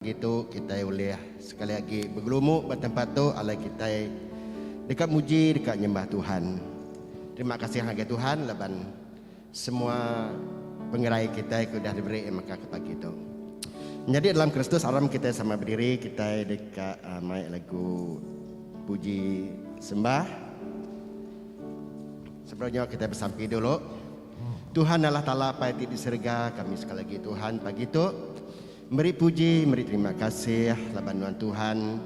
Ditu kitai ulih sekali agi begelumu ba tempat tu alai kitai deka muji deka nyembah Tuhan. Terima kasih ngagai Tuhan laban semua pengerai kitai ke udah diberi iya mega ke pagi tu. Menyadi dalam Kristus aram kitai sama bediri kitai deka mai lagu puji sembah. Sebedau nya kitai besampi dulu. Tuhan Allah Taala Apai ti di serega kami sekali agi Tuhan pagi tu Meri puji, meri terima kasih laban nuan Tuhan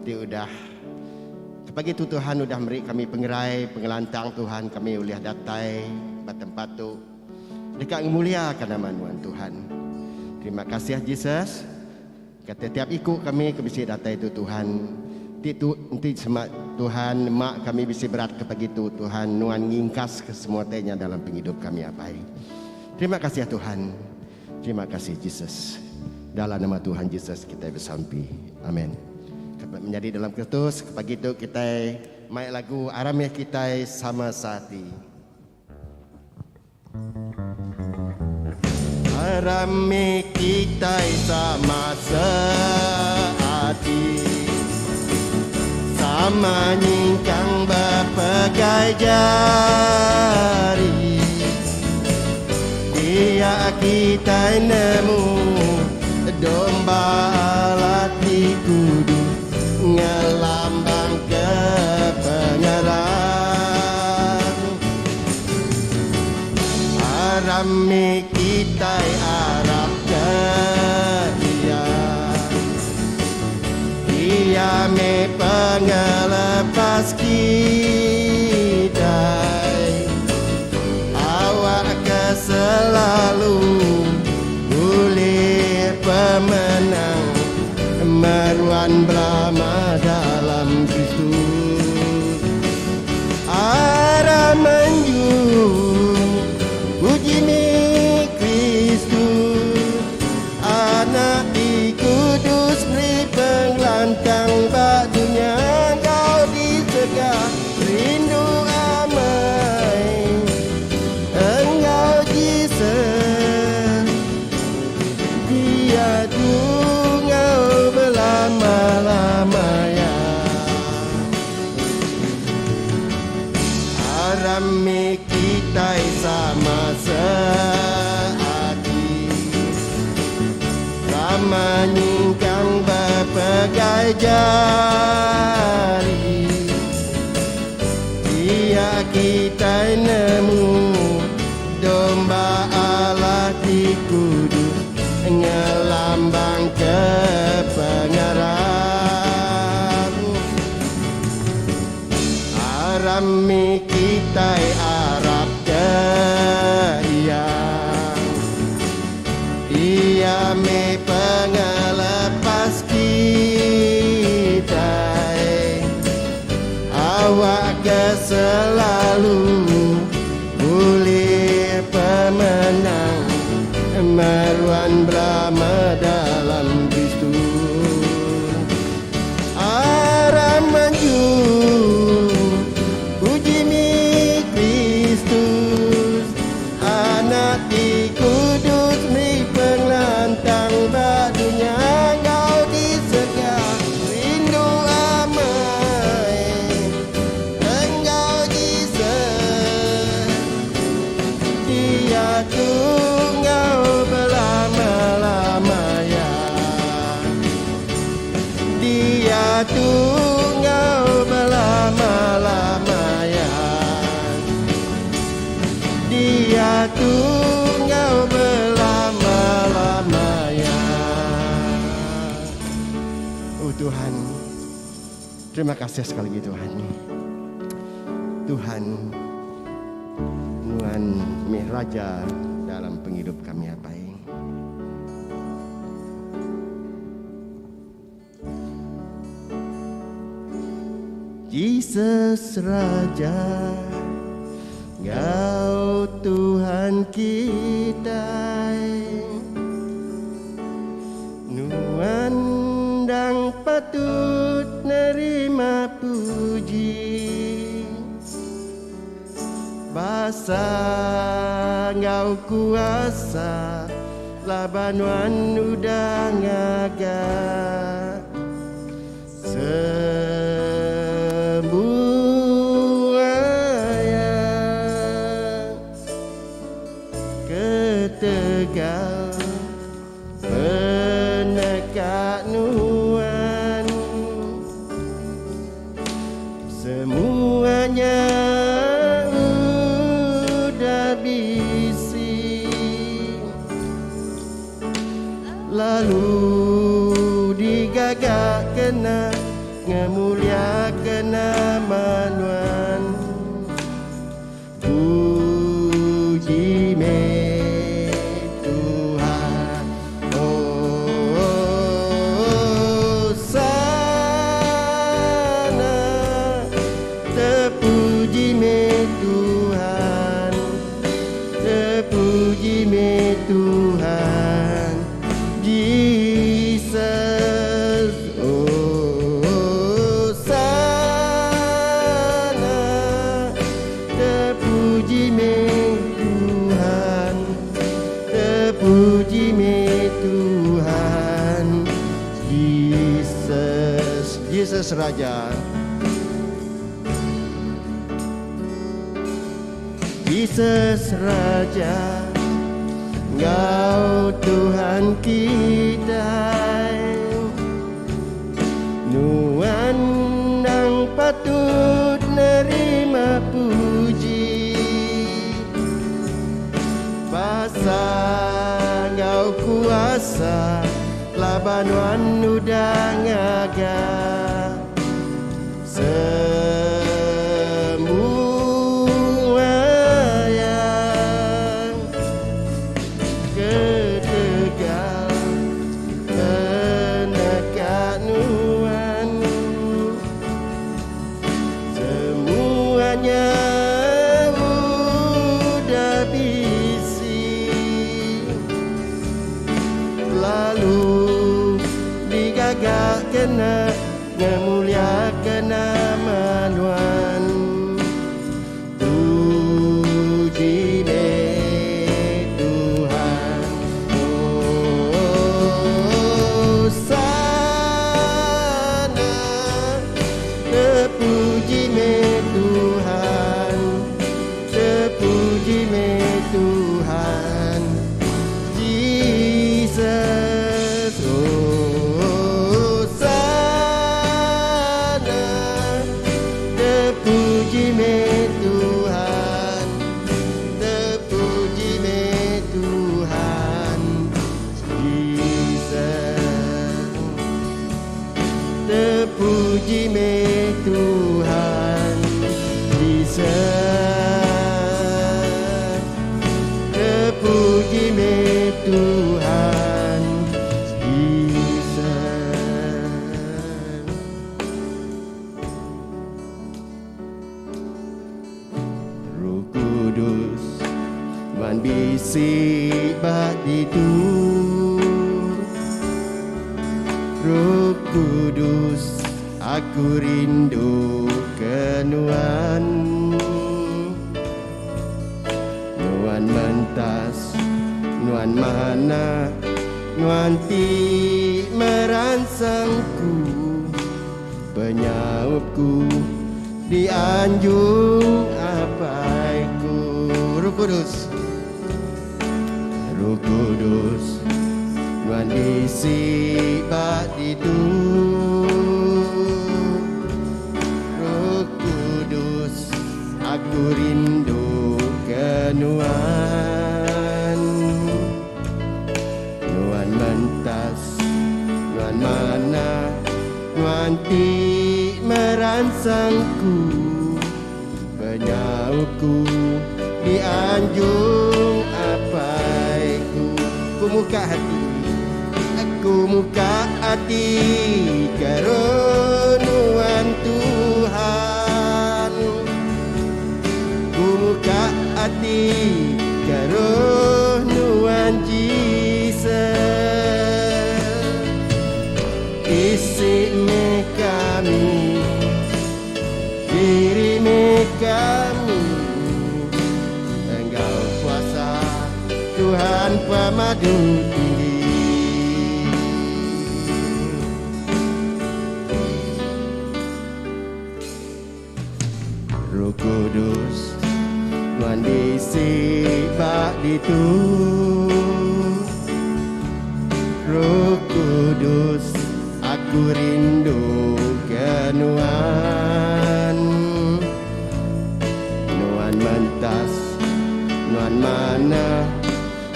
ti udah ke pagi tu Tuhan udah meri kami pengerai, pengelantang Tuhan kami ulih datai ba tempat tu deka ngemuliaka nama nuan Tuhan. Terima kasih Jesus ke tetiap iku kami ke bisi datai tu Tuhan ti tu enti sema Tuhan ema kami bisi berat ke pagi tu Tuhan nuan ngingkas ke semua te nya dalam pengidup kami apai. Terima kasih Tuhan. Terima kasih Jesus. Dalam nama Tuhan Jesus kitai besampi. Amen. Menyadi dalam Kristus, pagi tu kitai mai lagu Aram Meh Kitai Sama Seati. Aram meh kitai sama seati. Sama nyingkang bepegai jari. Dia kitai nemu domba Allah ti kudus ngelambang ke pengerang. Aram mih kitai arap ke Iya. Iya meh pengelepas kitai. Awak ke selalu bulih pemenang meruan belama dalam Kristus. Aram menjung puji mih Kristus. Anak ti kudus meri pengelantang ba dunya enggau disega rindu amai enggau Jesus diatu enggau belama-lama iya. Aram mih kitai sama seati. Sama nyingkang bepegai jari. Dia kitai nemu domba Allah ti kudus ngelambang ke pengarap. Aram mih kitai arap ke Iya. Iya mih pengelepas kitai. Awak ke selalu bulih pemenang meruan belama dalam Kristus. Aram maju puji mih Kristus Anak ti kudus meri pengelantang ba dunya enggau di serega rindu amai enggau Jesus diatu enggau belama-lama iya. Diatu enggau belama-lama iya. Diatu enggau belama-lama iya. Oh Tuhan, terima kasih sekali lagi Tuhan. Tuhan, Nuan mih Raja dalam pengidup kami apai. Jesus Raja enggau Tuhan kitai. Nuan endang patut nerima puji. Basa enggau kuasa. Laban nuan udah ngaga Semua iya Ketegal peneka nuan. Semua nya udah bisi lalu digaga kena ngemuliaka nama nuan. Puji meh Tuhan. Hosana. Terpuji meh Tuhan. Terpuji meh Tuhan. Jesus. Hosana. Terpuji meh Tuhan. Terpuji meh Tuhan. Jesus. Jesus Raja. Jesus Raja. Enggau Tuhan kitai. Nuan endang patut nerima puji. Basa enggau kuasa laban nuan udah ngaga semua iya ketegal peneka nuan. Semua nya udah bisi lalu digaga kena ngemuliaka nama nuan. Puji meh Tuhan. Hosana. Terpuji meh Tuhan. Terpuji meh Tuhan. Jesus. Hosana. Terpuji meh Tuhan. Terpuji meh Tuhan. Jesus. Terpuji meh Tuhan. Jesus. Terpuji meh Tuhan. Jesus. Roh Kudus, nuan bisi ba ditu. Roh Kudus, aku rindu ke nuan. Nuan mentas, nuan manah, nuan ti meransangku. Penyaupku dianjung Apaiku. Roh Kudus, Roh Kudus, nuan bisi ba ditu. Roh Kudus, aku rindu ke nuan. Nuan mentas, nuan manah, nuan ti meransangku. Penyaupku dianjung Apaiku. Ku muka hati, aku muka hati ke roh nuan Tuhan. Ku muka hati ke roh nuan Jesus. Isi meh kami, diri meh kami enggau kuasa Tuhan. Pemadu Tinggi. Roh Kudus, Nuan bisi ba ditu. Roh Kudus, aku rindu ke Nuan. Nuan mentas, Nuan manah,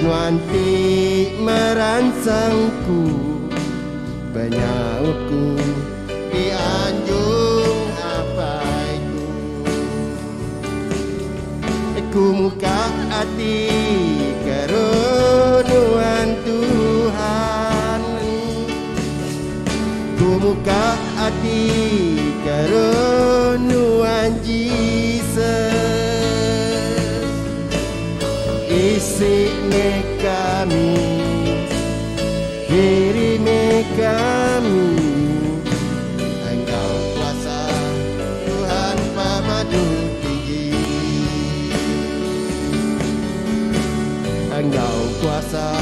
Nuan ti meransang ku, Penyaup ku di anjung apai ku. Ku muka ati ke Nuan Tuhan. Ku muka ati ke Nuan Jesus. Isi meh kami, diri meh kami, enggau kuasa Tuhan Pemadu Tinggi. Enggau kuasa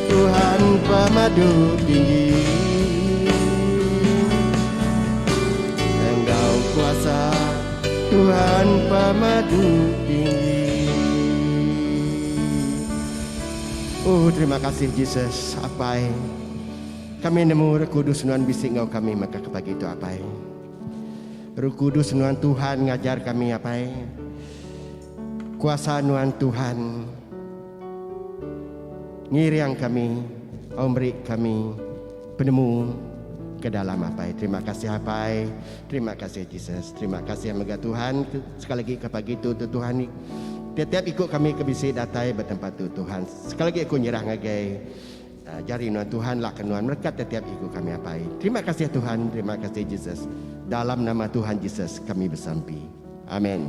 Tuhan Pemadu Tinggi. Enggau kuasa Tuhan Pemadu Tinggi. Oh, terima kasih Jesus, Apai. Kami nemu Roh Kudus Nuan bisi enggau kami maka ke pagi tu, Apai. Roh Kudus Nuan Tuhan ngajar kami, Apai. Kuasa Nuan Tuhan ngiring kami, au meri kami penemu ke dalam, Apai. Terima kasih, Apai. Terima kasih Jesus. Terima kasih mega Tuhan sekali lagi ke pagi tu, tu Tuhan. Tiap-tiap ikut kami ke bisi datai bertempat tu Tuhan. Sekali lagi aku nyerah ngagai jari Nuan Tuhan lah ke Nuan mereka tiap-tiap ikut kami Apai. Terima kasih Tuhan, terima kasih Jesus. Dalam nama Tuhan Jesus kami bersampi. Amin.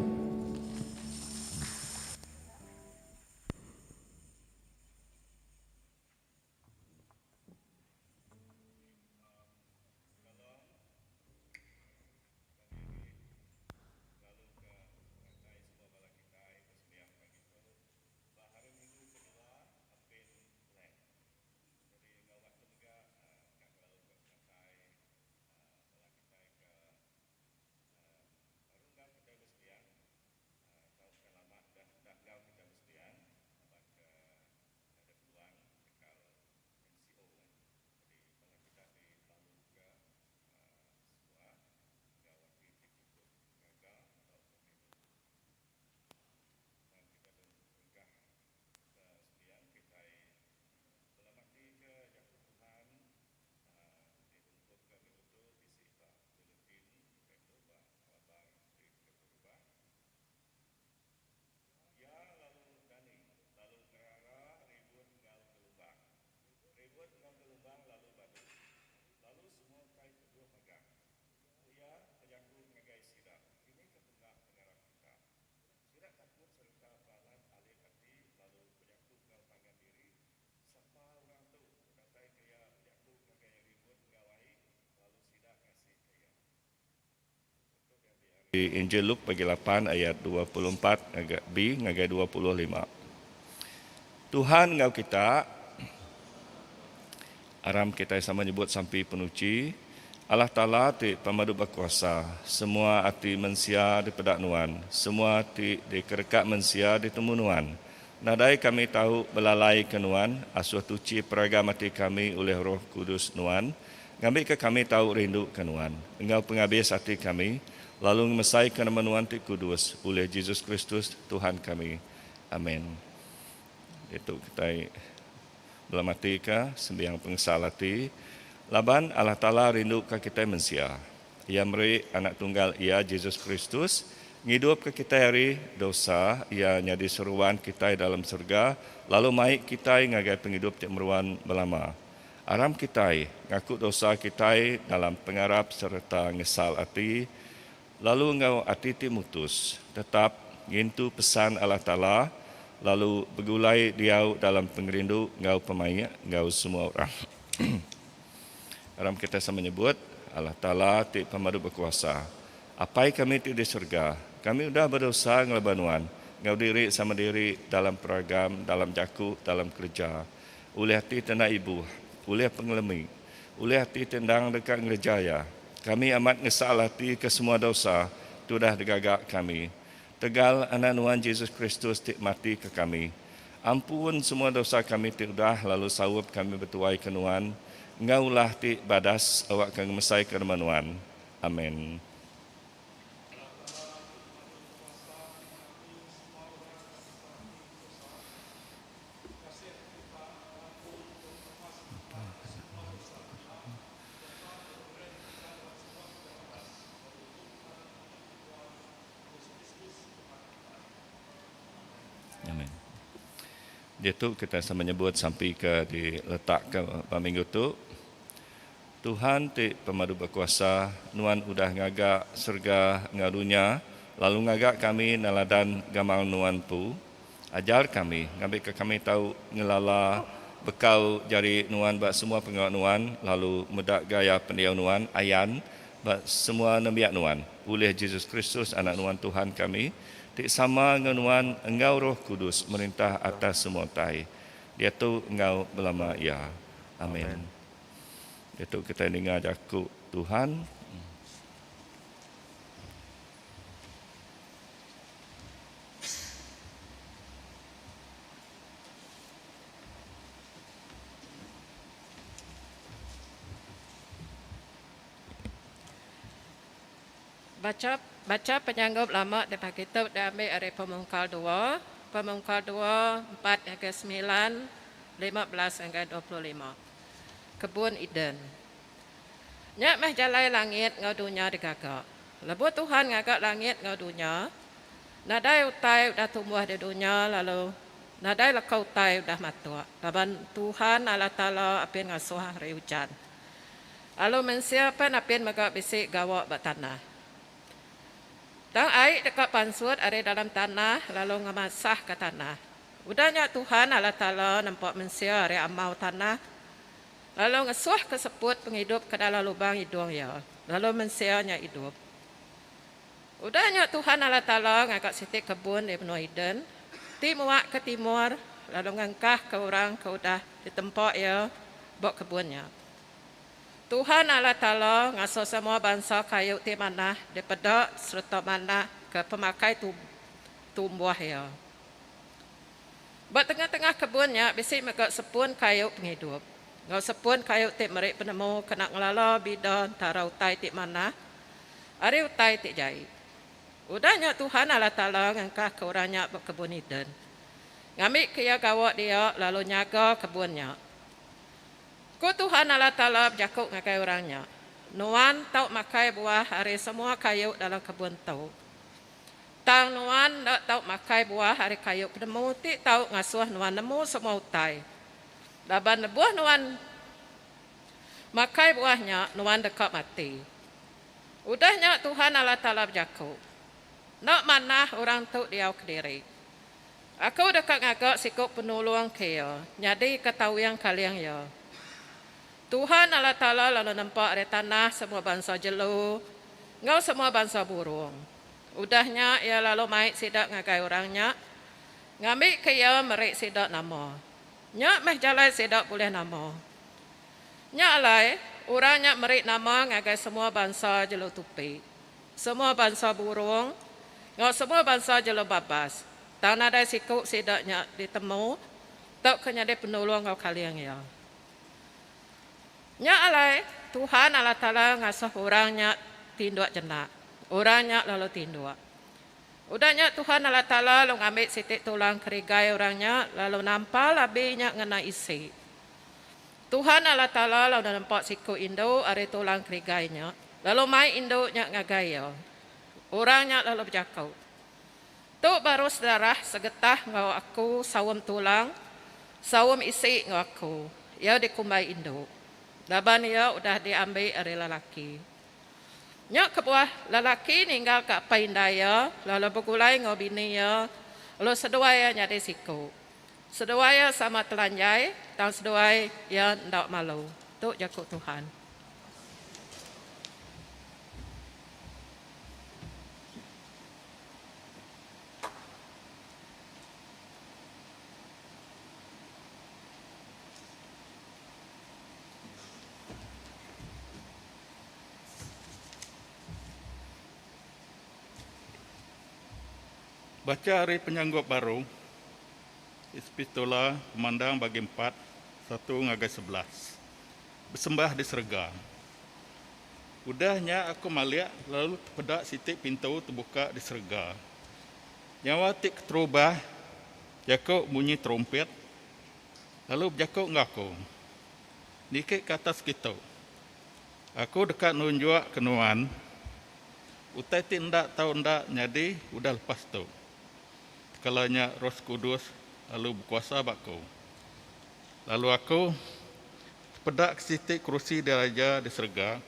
Injil Luke bagi 8 ayat 24 ngagai B ngagai 25. Tuhan enggau kita aram kita sama nyebut sampi penuci Allah Taala ti pemadu berkuasa semua ati mensia dipeda nuan semua ti dikereka mensia ditemu nuan nadai kami tahu belalai ke nuan asuh tuci peragam ati kami oleh Roh Kudus nuan ngambil ke kami tahu rindu ke nuan enggau pengabis ati kami lalu ngemesai ke nama nuan ti kudus oleh Jesus Kristus Tuhan kami. Amin. Itu kita belamati ke sembiang pengesal ati laban Allah Taala rindu ke kita mensia. Ia meri anak tunggal ia Jesus Kristus ngidup ke kita hari dosa ia nyadi seruan kita dalam surga lalu mai kita ngagai penghidup ti meruan belama. Aram kita ngaku dosa kita dalam pengarap serta ngesal ati lalu ngau ati ti mutus tetap ngintu pesan Allah Taala lalu begulai diau dalam pengerindu ngau pemaik ngau semua orang. Aram kita sama menyebut Allah Taala ti pemadu berkuasa. Apai kami ti di surga, kami udah berdosa ngelaban nuan, ngau diri sama diri dalam peragam, dalam jaku, dalam kerja. Ulih ati ti enda ibuh, ulih pengelemi, ulih ati ti endang deka ngereja iya. Kami amat ngesal ati ke semua dosa ti udah digaga kami. Tegal Anak Nuan Jesus Kristus ti mati ke kami. Ampun semua dosa kami ti udah lalu saup kami betuai ke Nuan enggau ulah ti badas awakka ngemesaika nama Nuan. Amen. Amen. Diatu kitai sama nyebut sampi ke diletakka ba minggu tu. Tuhan ti Pemadu Bekuasa, Nuan udah ngaga serega enggau dunya lalu ngaga kami neladan gamal Nuan empu. Ajar kami ngambika kami tau ngelala bekau jari Nuan ba semua pengawa Nuan lalu meda gaya pendiau Nuan ayan ba semua nembiak Nuan, ulih Jesus Kristus Anak Nuan Tuhan kami, ti sama enggau Nuan enggau Roh Kudus merintah atas semua utai, diatu enggau belama iya. Amin. Diatu kitai ninga jaku Tuhan. Bacha bacha penyanggup lama ti pagi tu diambi ari Pemungkal dua, Pemungkal dua, empat ngagai semilan, 15 ngagai 25. Kebun Eden. Nya meh jalai langit enggau dunya digaga. Lebuh Tuhan ngaga langit enggau dunya, nadai utai udah tumbuh di dunya lalu nadai leka utai udah matuk, laban Tuhan Allah Taala apin ngasuh hari ujan. Lalu mensia pen apin mega bisi gawa ba tanah. Tang ai deka pansut ari dalam tanah lalu ngemasahka tanah. Udah nya Tuhan Allah Taala nempa mensia ari amau tanah lalu ngesuhka seput pengidup ke dalam lubang idung iya, lalu mensia nya idup. Udah nya Tuhan Allah Taala ngaga siti kebun di menua Eden, ti muak ke timur lalu ngengkahka orang ke udah ditempa Iya ba kebun nya. Tuhan Allah Taala ngasuh semua bansa kayu ti manah dipeda sereta manah ke pemakai tumbuh iya. Ba tengah-tengah kebun nya bisi mega sepun kayu pengidup, enggau sepun kayu ti meri penemu kena ngelala bida entara utai ti manah ari utai ti jai. Udah nya Tuhan Allah Taala ngengkahka orang nya ba kebun Eden, ngambika iya gawa dia lalu nyaga kebun nya. Ku Tuhan Allah Taala bejaku ngagai orang nya, Nuan tau makai buah ari semua kayu dalam kebun tu. Tang nuan enda tau makai buah ari kayu penemu ti tau ngasuh nuan nemu semua utai. Laban lebuh nuan makai buah nya, nuan deka mati. Udah nya Tuhan Allah Taala bejaku, Enda manah orang tu diau kediri. Aku deka ngaga siku penulung ke iya, nyadika tawing kaling iya. Tuhan Allah Taala lalu nempa ari tanah semua bansa jelu enggau semua bansa burung. Udah nya iya lalu mai sida ngagai orang nya, ngambika iya meri sida nama. Nya meh jalai sida bulih nama. Nya alai, orang nya meri nama ngagai semua bansa jelu tupi. Semua bansa burung enggau semua bansa jelu babas, tang nadai siku sida nya ditemu tauka nyadi penulung enggau kaling iya. Nya alai, Tuhan Allah Taala ngasuh orang nya tinduk jenak. Orang nya lalu tinduk. Udah nya Tuhan Allah Taala lalu ngambi siti tulang kerigai orang nya lalu nampal abi nya ngena isi. Tuhan Allah Taala lalu nempa siku indu ari tulang kerigai nya, lalu mai indu nya ngagai iya. Orang nya lalu bejaku, Tu baru sedarah segetah enggau aku saum tulang, saum isi enggau aku. Iya dikumbai indu, laban iya udah diambi ari lelaki. Nya kebuah lelaki ninggalka apai indai iya lalu begulai enggau bini iya, lalu seduai iya nyadi siku. Seduai iya sama telanjai, tang seduai iya enda malu. Tu jaku Tuhan. Bacha ari Penyanggup Baru, Epistola Pemandang bagi empat, satu ngagai 11. Besembah di serega. Udah nya aku malik lalu tepeda siti pintu tebuka di serega. Nyawa ti keterubah jaku munyi terumpit lalu bejaku enggau aku, Niki ke atas kitu. Aku deka nunjuk ke nuan utai ti enda tau enda nyadi udah lepas tu. Tekala nya Roh Kudus lalu bekuasa ba aku. Lalu aku tepeda ke siti kerusi diraja di serega,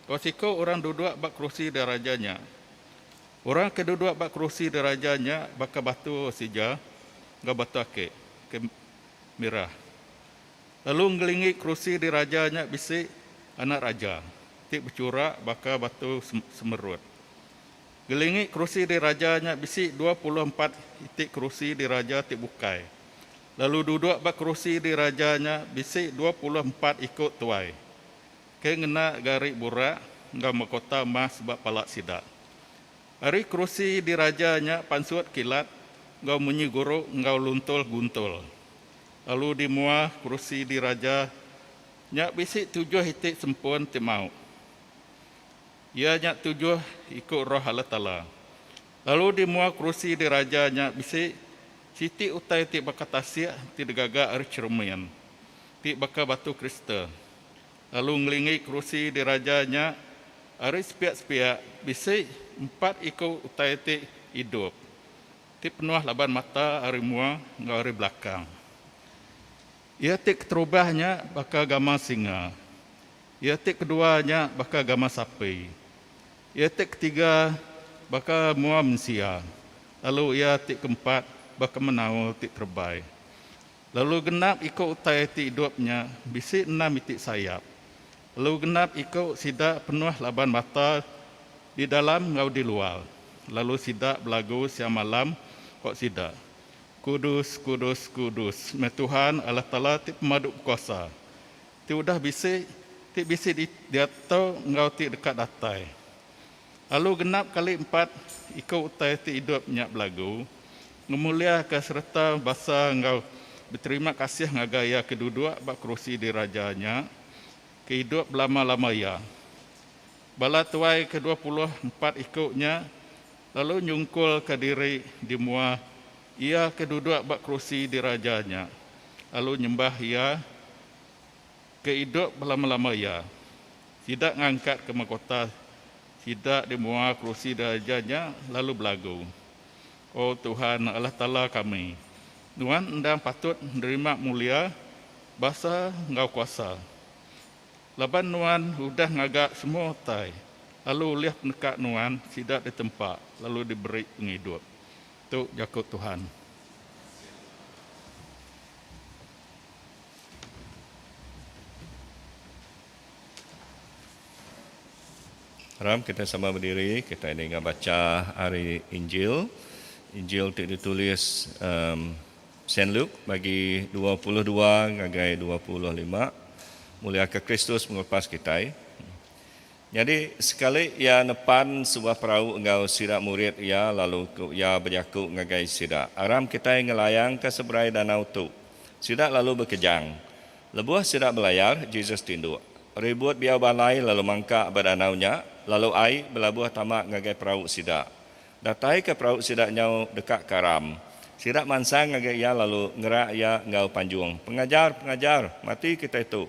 enggau siku orang duduk ba kerusi diraja nya. Orang ke duduk ba kerusi diraja nya baka batu sija enggau batu akik ke mirah. Lalu ngelingi kerusi diraja nya bisi anak raja ti bechurak baka batu semerut. Ngelingi kerusi diraja nya bisi 24 iti kerusi diraja ti bukai. Lalu duduk ba kerusi diraja nya bisi 24 iku tuai ke ngena gari burak enggau mahkota emas ba pala sida. Ari kerusi diraja nya pansut kilat enggau munyi guruk enggau luntul guntul. Lalu di mua kerusi diraja nya bisi tujuh iti sempun ti mau. Iya nya tujuh iku roh Allah Taala. Lalu di mua kerusi diraja nya bisi siti utai ti baka tasik ti digaga ari cheremin, ti baka batu kristal. Lalu ngelingi kerusi diraja nya ari sepiak-sepiak bisi empat iku utai ti idup, ti penuh laban mata ari mua enggau ari belakang. Iya ti keterubah nya baka gamal singa. Iya ti kedua nya baka gamal sapi. Iya ti ketiga baka mua mensia. Lalu iya ti keempat baka menaul ti terebai. Lalu genap iku utai ti idup nya bisi enam iti sayap. Lalu genap iku sida penuh laban mata di dalam enggau di luar. Lalu sida belagu siang malam, ko sida, Kudus, kudus, kudus meh Tuhan Allah Taala ti Pemadu Bekuasa, ti udah bisi, ti bisi diatu enggau ti deka datai. Lalu genap kali empat iku utai ti idup nya belagu, ngemuliaka sereta basa enggau beterima kasih ngagai Iya ke duduk ba kerusi diraja nya, ke idup belama-lama iya. Bala tuai ke 24 iku nya lalu nyungkulka diri di mua Iya ke duduk ba kerusi diraja nya, lalu nyembah Iya ke idup belama-lama iya. Sida ngangkatka mahkota sida di mua kerusi diraja nya lalu belagu, O Tuhan Allah Taala kami, Nuan endang patut nerima mulia, basa enggau kuasa. Laban Nuan udah ngaga semua utai, lalu ulih peneka Nuan sida ditempa lalu diberi pengidup. Tu jaku Tuhan. Aram kita sama berdiri, kita ninga baca ari Injil. Injil ti ditulis um, Saint Luke bagi 22 ngagai 25. Muliaka Kristus pengelepas kitai. Nyadi sekali iya nepan sebuah perau enggau sida murid iya lalu ku iya bejaku ngagai sida, Aram kitai ngelayangka seberai danau tu. Sida lalu bekejang. Lebuh sida belayar, Jesus tinduk. Ribut biau balai lalu mangka ba danau nya, lalu ai belabuh tama ngagai perau sida. Datai ke perau sida nyau deka karam. Sida mansang ngagai iya lalu ngerak iya enggau panjung, Pengajar, pengajar, mati kitai tu!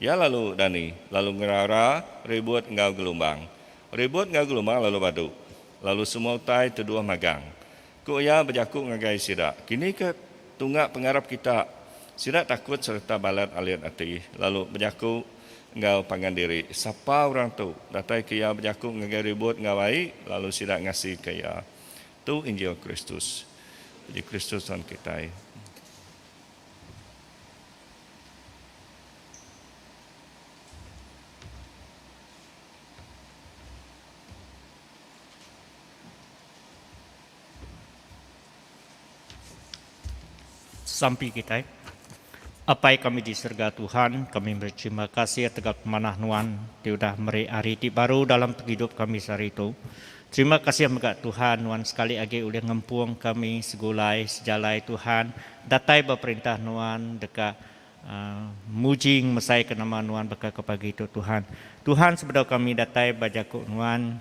Iya lalu dani, lalu ngerara ribut enggau gelumbang. Ribut enggau gelumbang lalu badu, lalu semua utai teduh magang. Ku iya bejaku ngagai sida, Kini ke tunga pengarap kita? Sida takut sereta balat alit ati, lalu bejaku enggau pangan diri, Sapa orang tu? Datai ke iya bejaku ngagai ribut enggau ai, lalu sida ngasika iya. Tu Injil Kristus. Puji Kristus Tuhan kitai. Sampi kitai. Apai kami di serega Tuhan, kami meri terima kasih tegal pemanah Nuan ti udah meri hari ti baru dalam pengidup kami sehari tu. Terima kasih mega Tuhan Nuan sekali agi ulih ngempung kami segulai sejalai Tuhan datai ba perintah Nuan deka muji ngemesaika nama Nuan baka ke pagi tu Tuhan. Tuhan sebedau kami datai ba jaku Nuan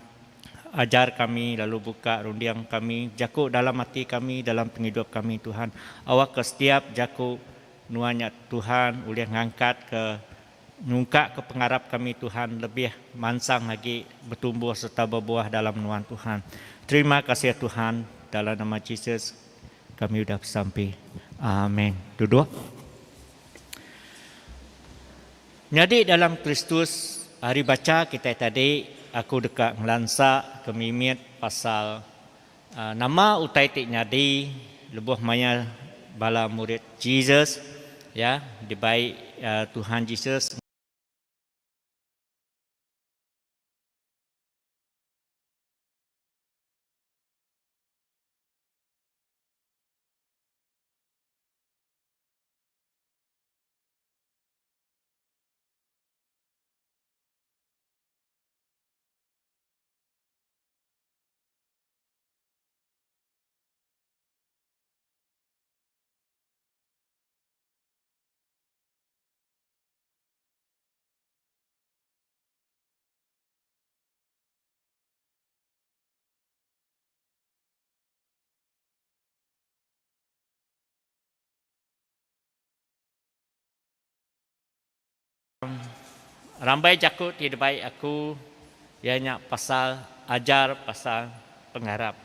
ajar kami lalu buka runding kami jaku dalam ati kami dalam pengidup kami Tuhan awakka setiap jaku Nuan nya Tuhan ulih ngangkatka nyungkakka pengarap kami Tuhan lebih mansang agi betumbuh sereta bebuah dalam Nuan Tuhan. Terima kasih Tuhan dalam nama Jesus kami udah besampi. Amen. Duduk. Nyadi dalam Kristus ari bacha kitai tadi aku deka ngelansa ke mimit pasal nama utai ti nyadi lebuh maya bala murid Jesus ya dibai Tuhan Jesus. Rambai jaku ti dibai aku iya nya pasal ajar pasal pengarap.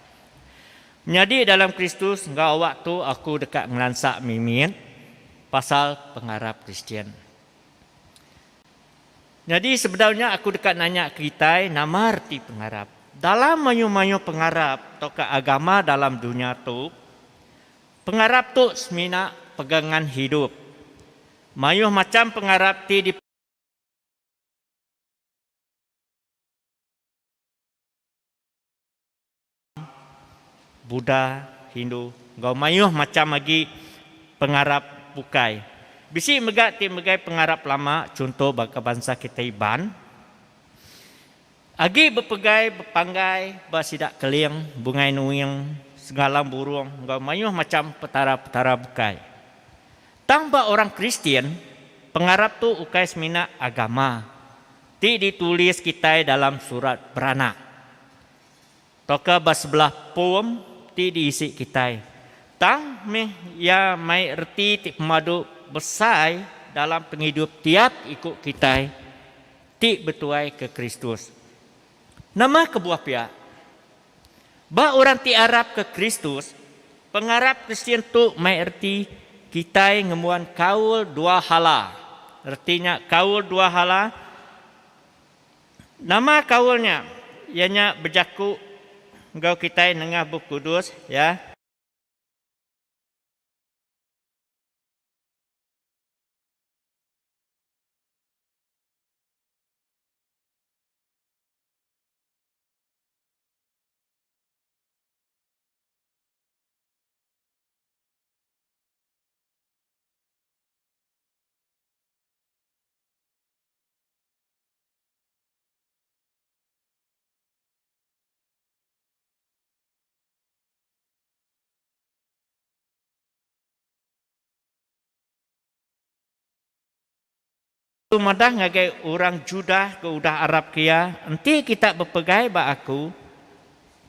Menyadi dalam Kristus enggau awak tu aku deka ngelansa mimit pasal pengarap Kristian. Nyadi sebedau nya aku deka nanya kitai nama reti pengarap. Dalam mayuh-mayuh pengarap tauka agama dalam dunya tu, Pengarap tu semina pegangan hidup. Mayuh macham pengarap ti di. Buddha, Hindu enggau mayuh macham agi pengarap bukai. Bisi mega ti megai pengarap lama chunto baka bansa kitai Iban. Agi bepegai bepanggai ba sida Keling, Bungai Nuing, Sengalang Burung enggau mayuh macham petara-petara bukai. Tang ba orang Kristian, pengarap tu ukai semina agama ti ditulis kitai dalam surat beranak tauka ba sebelah pom ti diisi kitai. Tang meh iya mai reti ti pemadu besai dalam pengidup tiap iku kitai. Ti betuai ke Kristus. Nama kebuah pia? Ba orang ti arap ke Kristus, pengarap Kristian tu mai reti kitai ngembuan kaul dua hala. Reti nya kaul dua hala. Nama kaul nya? Iya nya bejaku enggau kitai nengah Bup Kudus, ya. Tu madah ngagai orang Judah ke udah arapka iya, Enti kita bepegai ba aku,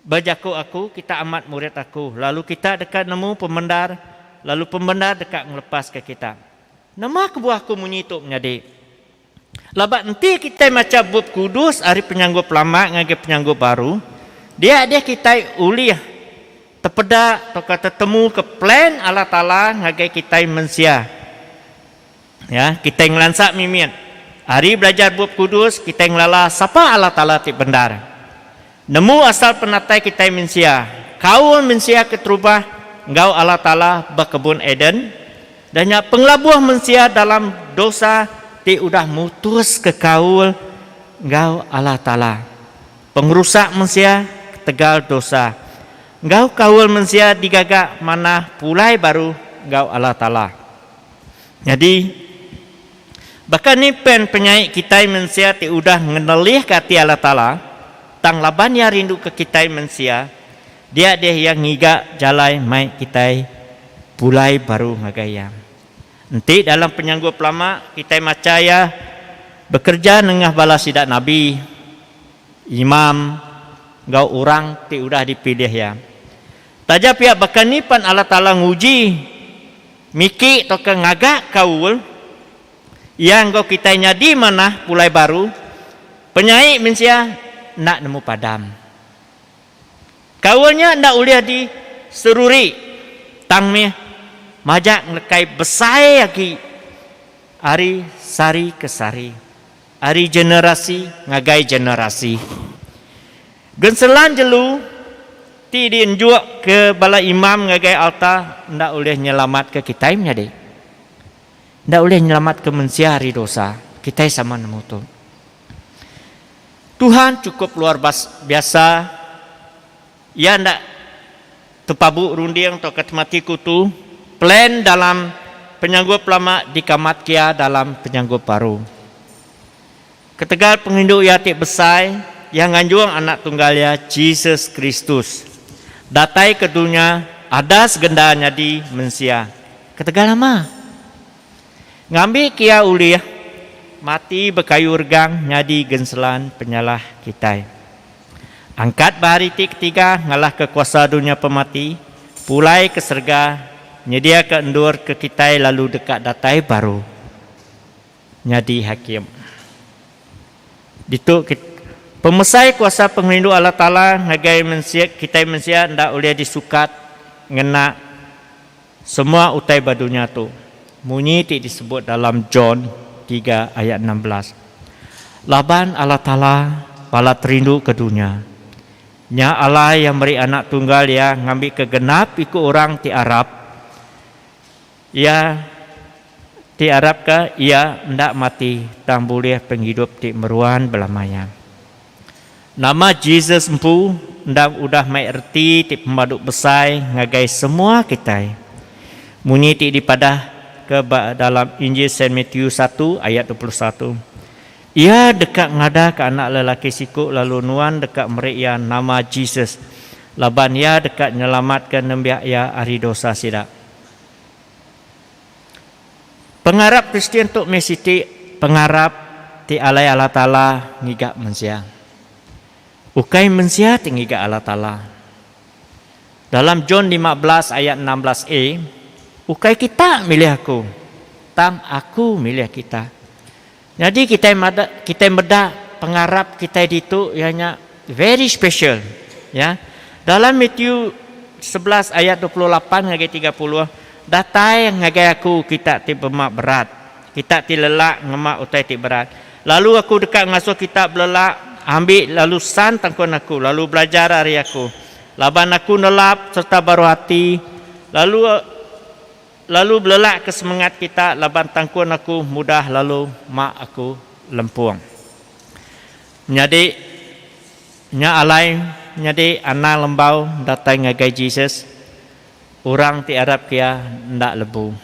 ba jaku aku, kita amat murid aku, lalu kita deka nemu pemendar, lalu pemendar deka ngelepaska kita. Nama kebuah aku munyi tu menyadi? Laban enti kitai macha Bup Kudus ari Penyanggup Lama ngagai Penyanggup Baru, dia deh kitai ulih tepeda tauka tetemuka plan Allah Taala ngagai kitai mensia. Ya, kitai ngelansa mimit. Ari belajar Bup Kudus, kitai ngelala sapa Allah Taala ti bendar. Nemu asal penatai kitai mensia, kaul mensia keterubah enggau Allah Taala ba Kebun Eden, dan nya pengelabuh mensia dalam dosa ti udah mutuska kaul enggau Allah Taala. Pengerusak mensia ketegal dosa enggau kaul mensia digaga manah pulai baru enggau Allah Taala. Nyadi, baka ni pen penyai kitai mensia ti udah ngenelihka ati Allah Taala, tang laban Iya rinduka kitai mensia, dia deh Iya ngiga jalai mai kitai pulai baru ngagai Iya. Enti dalam penyanggup lama kitai macha Iya bekereja nengah bala sida nabi, imam, enggau orang ti udah dipilih Iya. Taja pia baka ni pan Allah Taala nguji miki tauka ngaga kaul Iya enggau kitai nyadi manah pulai baru, penyai mensia enda nemu padam. Kaul nya enda ulih diseruri tang mih majak ngelekai besai agi ari sehari ke sehari, ari generasi ngagai generasi. Genselan jelu ti dienjuk ke bala imam ngagai alta enda ulih nyelamatka kitai menyadi. Enda ulih nyelamatka mensia ari dosa. Kitai sama nemu tu. Tuhan chukup luar biasa, Iya enda tepabu runding tauka temati kutu, plan dalam penyanggup lama dikamatka Iya dalam penyanggup baru. Ketegal pengerindu Iya ti besai, Iya nganjung Anak Tunggal Iya, Jesus Kristus, datai ke dunya ada segenda nyadi mensia. Ketegal nama? Ngambika Iya ulih mati bekayu regang nyadi genselan penyalah kitai. Angkat ba hari ti ketiga ngalahka kuasa dunya pemati, pulai ke serega, nyediaka endur ke kitai lalu deka datai baru. Nyadi hakim. Ditu pemesai kuasa pengerindu Allah Taala ngagai mensia kitai mensia enda ulih disukat ngena semua utai ba dunya tu, munyi ti disebut dalam John tiga ayat 16. Laban Allah Taala balat rindu ke dunya, nya alai Iya meri Anak Tunggal Iya ngambika genap iku orang ti arap Iya ti arapka iya enda mati tang bulih pengidup ti meruan belama iya. Nama Jesus empu endang udah mai reti ti pemadu besai ngagai semua kitai. Munyi ti dipadahka ba dalam Injil Saint Matthew satu ayat 21, Iya deka ngadaka anak lelaki siku lalu nuan deka meri iya nama Jesus, laban iya deka nyelamatka nembiak iya ari dosa sida. Pengarap Kristian tu meh siti pengarap ti alai Allah Taala ngiga mensia. Ukai mensia ti ngiga Allah Taala. Dalam John 15 ayat 16 a, ukai kita milih aku, tang aku milih kita. Nyadi kitai meda kitai meda pengarap kitai ditu iya nya very special ya. Dalam Matthew 11 ayat 28 ngagai 30, Datai ngagai aku kita ti bema berat, kita ti lelak ngema utai ti berat, lalu aku deka ngasuh kita belelak, ambi lalu san tangkun aku, lalu belajar ari aku, laban aku nelap sereta baruh ati, lalu Lalu belelak ke semengat kita laban tangkun aku mudah lalu ma aku lempung. Menyadi, nya alai menyadi anang lembau datai ngagai Jesus, orang ti arap ke iya enda lebu.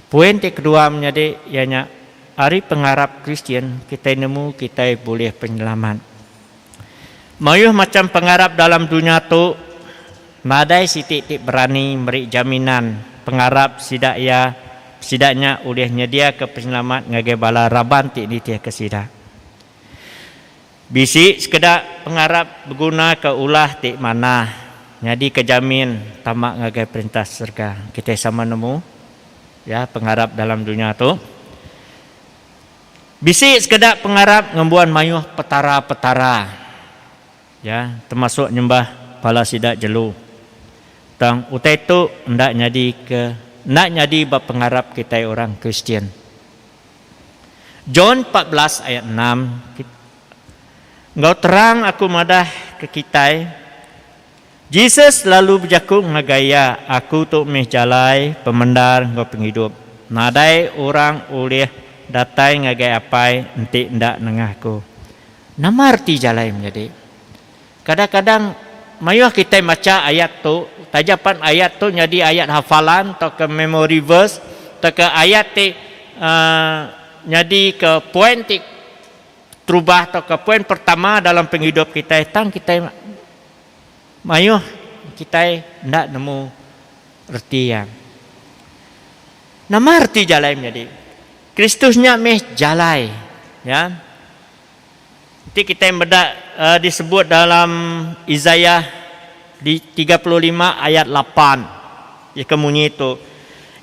Poin ti kedua menyadi iya nya ari pengarap Kristian kitai nemu kitai bulih penyelamat. Mayuh macham pengarap dalam dunya tu, nadai siti ti berani meri jaminan pengarap sida iya sida nya ulih nyediaka penyelamat ngagai bala raban ti nitihka sida. Bisi sekeda pengarap begunaka ulah ti manah nyadika jamin tama ngagai Perintah Serega. Kitai sama nemu ya pengarap dalam dunya tu. Bisi sekeda pengarap ngembuan mayuh petara-petara, ya, termasuk nyembah bala sida jelu. Tang utai tu enda nyadi ke enda nyadi ba pengarap kitai orang Kristian. John 14 ayat 6, Enggau terang aku madah ke kitai, Jesus lalu bejaku ngagai iya, Aku tu mih jalai, pemendar enggau pengidup. Nadai orang ulih datai ngagai Apai enti enda nengah Aku. Nama reti jalai menyadi? Kadang-kadang mayuh kitai macha ayat tu, taja pan ayat tu nyadi ayat hafalan tauka memory verse, tauka ayat ti uhh nyadi ke poin ti terubah tauka poin pertama dalam pengidup kitai tang kitai mayuh kitai enda nemu reti iya. Nama reti jalai menyadi? Kristus nya mih jalai ya. Enti kitai meda disebut dalam Isaiah 35 ayat 8, iya ke munyi tu,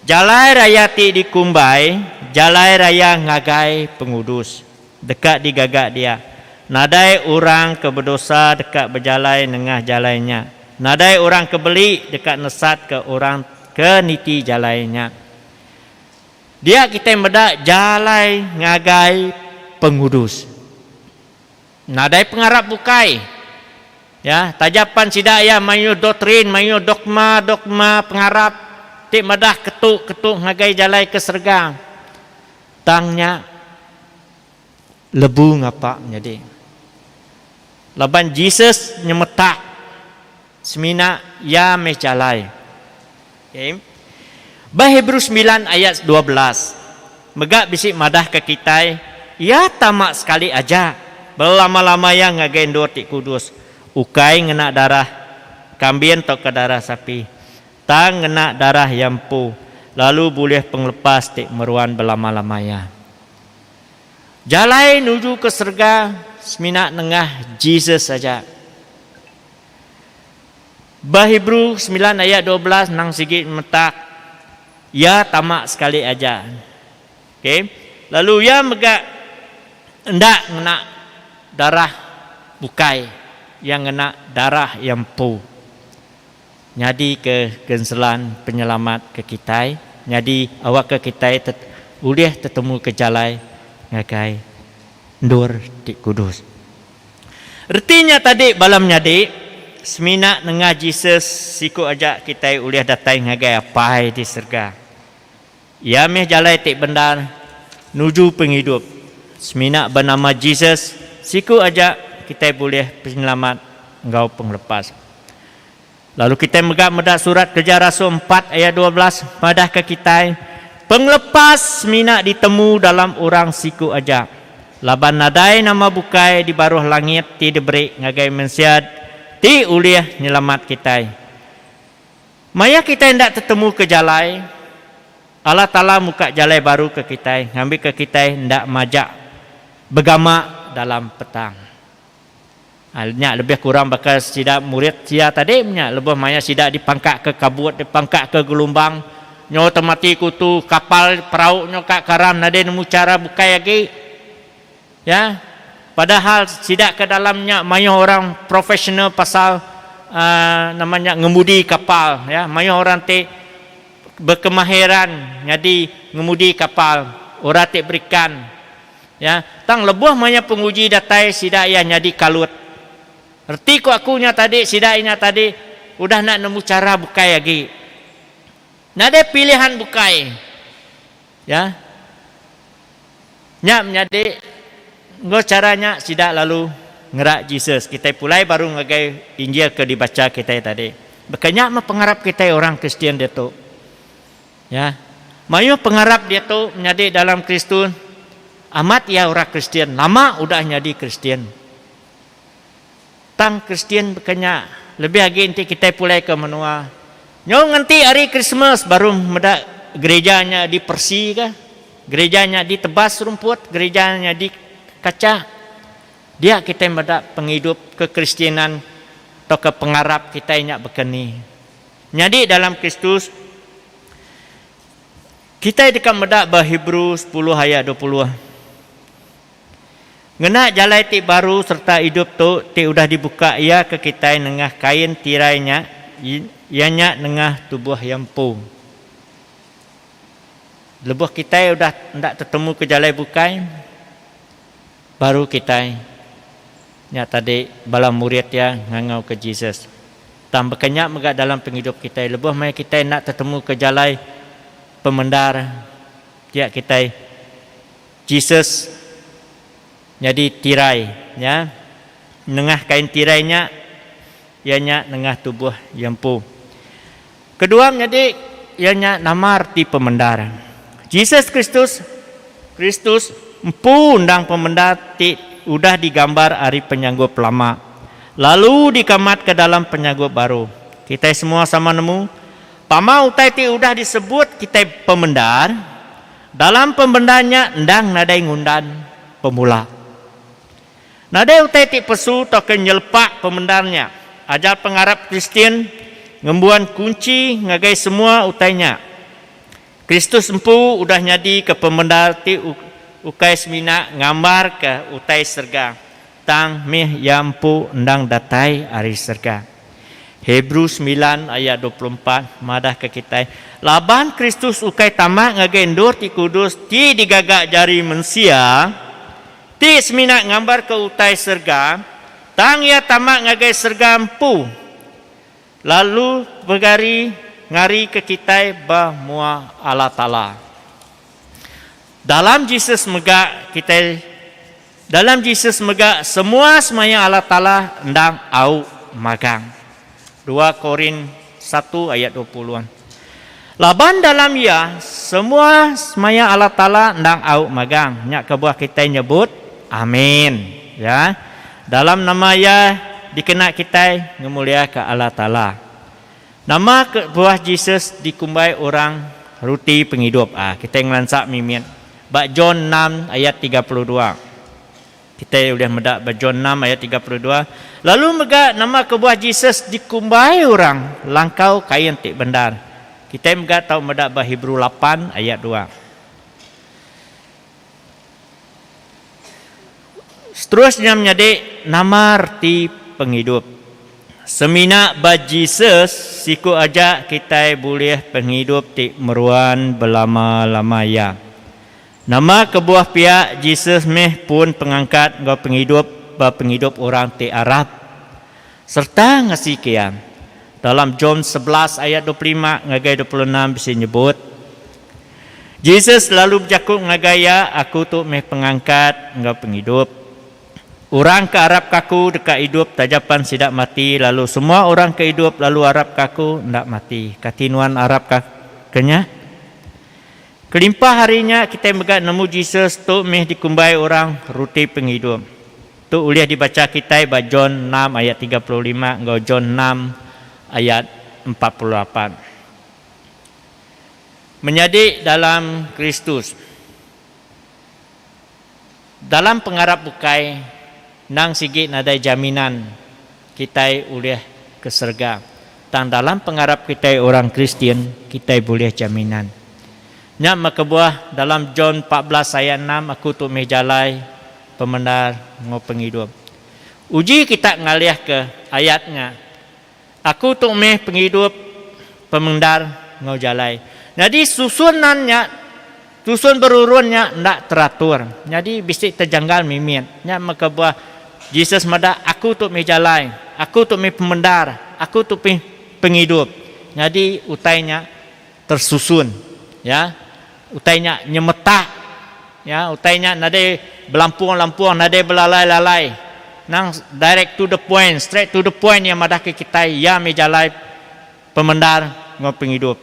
Jalai raya ti dikumbai Jalai Raya Ngagai Pengudus deka digaga dia. Nadai orang ke bedosa deka bejalai nengah jalai nya. Nadai orang ke beli deka nesatka orang ke niti jalai nya. Dia kitai meda jalai ngagai pengudus. Nadai pengarap bukai. Ya, taja pan sida iya mayuh doktrin, mayuh dogma-dogma pengarap ti madah ketu-ketu ngagai jalai ke serega. Tang nya lebu ngapa menyadi. Laban Jesus nyemetak Semina Iya meh jalai. Okay. Ba Hebrew semilan ayat 12 mega bisi madahka kitai, Iya tama sekali aja belama-lama iya ngagai endur ti kudus, ukai ngena darah kambin tauka darah sapi, tang ngena darah iya empu, lalu bulih pengelepas ti meruan belama-lama iya. Jalai nuju ke serega semina nengah Jesus aja. Ba Hebrew semilan ayat 12 nang sigi nyemetak iya tama sekali aja. Okay. Lalu iya mega enda ngena darah bukai, iya ngena darah iya empu nyadi ke genselan penyelamat ke kitai, nyadi awakka kitai ulih tetemu ke jalai ngagai endur ti kudus. Reti nya tadi bala menyadi, semina nengah Jesus siku aja kitai ulih datai ngagai Apai di serega. Iya mih jalai ti bendar nuju pengidup. Semina ba nama Jesus siku aja kitai bulih penyelamat enggau pengelepas. Lalu kitai mega meda Surat Kereja Rasul empat ayat 12 madahka kitai, Pengelepas semina ditemu dalam orang siku aja, laban nadai nama bukai di baruh langit ti diberi ngagai mensia ti ulih nyelamat kitai. Maya kitai enda tetemuka jalai, Allah Taala muka jalai baru ke kitai ngambika kitai enda majak begama dalam petang. Nya lebih kurang baka sida murid sia tadi nya lebuh maya sida dipangkaka kabut, dipangkaka gelumbang, nyo temati kutu kapal perau nyo ka karam nadai nemu chara bukai agi. Ya. Padahal sida ke dalam nya mayuh orang profesional pasal uhh nama nya ngemudi kapal ya, mayuh orang ti bekemahiran nyadi ngemudi kapal, orang ti berikan. Ya, tang lebuh maya penguji datai sida iya nyadi kalut. Reti ku aku nya tadi sida iya nya tadi udah enda nemu chara bukai agi. Nadai pilihan bukai. Ya. Nya menyadi enggau chara nya sida lalu ngerak Jesus. Kitai pulai baru ngagai Injil ke dibacha kitai tadi. Baka nya meh pengarap kitai orang Kristian diatu. Ya. Mayuh pengarap diatu menyadi dalam Kristun amat iya orang Kristian lama udah nyadi Kristian. Tang Kristian baka nya lebih agi enti kitai pulai ke menua. Nyau ngenti hari Krismas baru meda gereja nya dipersi ka, gereja nya ditebas rumput, gereja nya dikacha. Dia kitai meda pengidup kekristianan tauka pengarap kitai nya baka ni. Nyadi dalam Kristus, kitai deka meda ba Hebrew 10 ayat 20. Ngena jalai ti baru sereta idup tu ti udah dibuka Iya ke kitai nengah kain tirai nya, iya nya nengah tubuh Iya empu. Lebuh kitai udah enda tetemuka jalai bukai, baru kitai nya tadi bala murid iya ngangauka Jesus. Tang baka nya mega dalam pengidup kitai, lebuh maya kitai enda tetemuka jalai pemendar dia kitai, Jesus nyadi tirai nya, nengah kain tirai nya iya nya nengah tubuh iya empu. Kedua menyadi iya nya nama reti pemendar. Jesus Kristus Kristus empu endang pemendar ti udah digambar ari penyanggup lama, lalu dikamatka dalam penyanggup baru. Kitai semua sama nemu, pama utai ti udah disebut kitai pemendar, dalam pemendar nya endang nadai ngundan pemula. Nadai utai ti pesu tauka nyelepak pemendar nya. Ajar pengarap Kristian ngembuan kunchi ngagai semua utai nya. Kristus empu udah nyadika pemendar ti ukai semina ngambarka utai serega, tang mih iya empu endang datai ari serega. Hebrew semilan ayat 24 madahka kitai, Laban Kristus ukai tama ngagai endur ti kudus ti digaga jari mensia, Ti semina ngambarka utai serega, tang iya tama ngagai serega empu, lalu begari ngarika kitai ba mua Allah Taala. Dalam Jesus mega kitai Dalam Jesus mega semua semaya Allah Taala endang au magang. Dua Korin satu ayat 20. Laban dalam Iya, semua semaya Allah Taala endang au magang. Nya kebuah kitai nyebut, Amin. Ya. Dalam nama Iya dikena kitai ngemuliaka Allah Taala. Nama kebuah Jesus dikumbai orang ruti pengidup? Ah, kitai ngelansa mimit ba John enam ayat 32. Kitai ulih meda ba John enam ayat 32, Lalu mega nama kebuah Jesus dikumbai orang langkau kain ti bendar. Kitai mega tau meda ba Hebrew lapan ayat dua. Seterusnya menyadi nama reti pengidup. Semina ba Jesus siku aja kitai bulih pengidup ti meruan belama-lama iya. Nama kebuah pia Jesus meh pun pengangkat enggau pengidup ba pengidup orang ti arap sereta ngasika iya. Dalam John 11 ayat 25 ngagai 26 bisi nyebut, Jesus lalu bejaku ngagai iya, Aku tu meh pengangkat enggau pengidup. Orang ke arapka aku deka idup taja pan sida mati, lalu semua orang ke idup lalu arapka aku enda mati. Kati nuan arapka ke nya? Kelimpah ari nya, kitai mega nemu Jesus tu mih dikumbai orang ruti pengidup. Tu ulih dibacha kitai ba John enam ayat 35 enggau John enam ayat 48. Menyadi dalam Kristus. Dalam pengarap bukai, endang sigi nadai jaminan kitai ulih ke serega. Tang dalam pengarap kitai orang Kristian, kitai bulih jaminan. Nya meh kebuah dalam John 14 ayat enam aku tu mih jalai, pemendar enggau pengidup. Uji kita ngalihka ayat nya, Aku tu mih pengidup, pemendar enggau jalai. Nyadi susunan nya, tusun berurun nya enda teratur. Nyadi bisi tejanggal mimit. Nya meh kebuah Jesus meda aku tu mih jalai, aku tu mih pemendar, aku tu mih pengidup. Nyadi utai nya tersusun. Ya. Utai nya nyemetak. Ya, utai nya nadai belampung-lampung, nadai belalai-lalai. Nang direct to the point, straight to the point iya madahka kitai iya mih jalai pemendar enggau pengidup.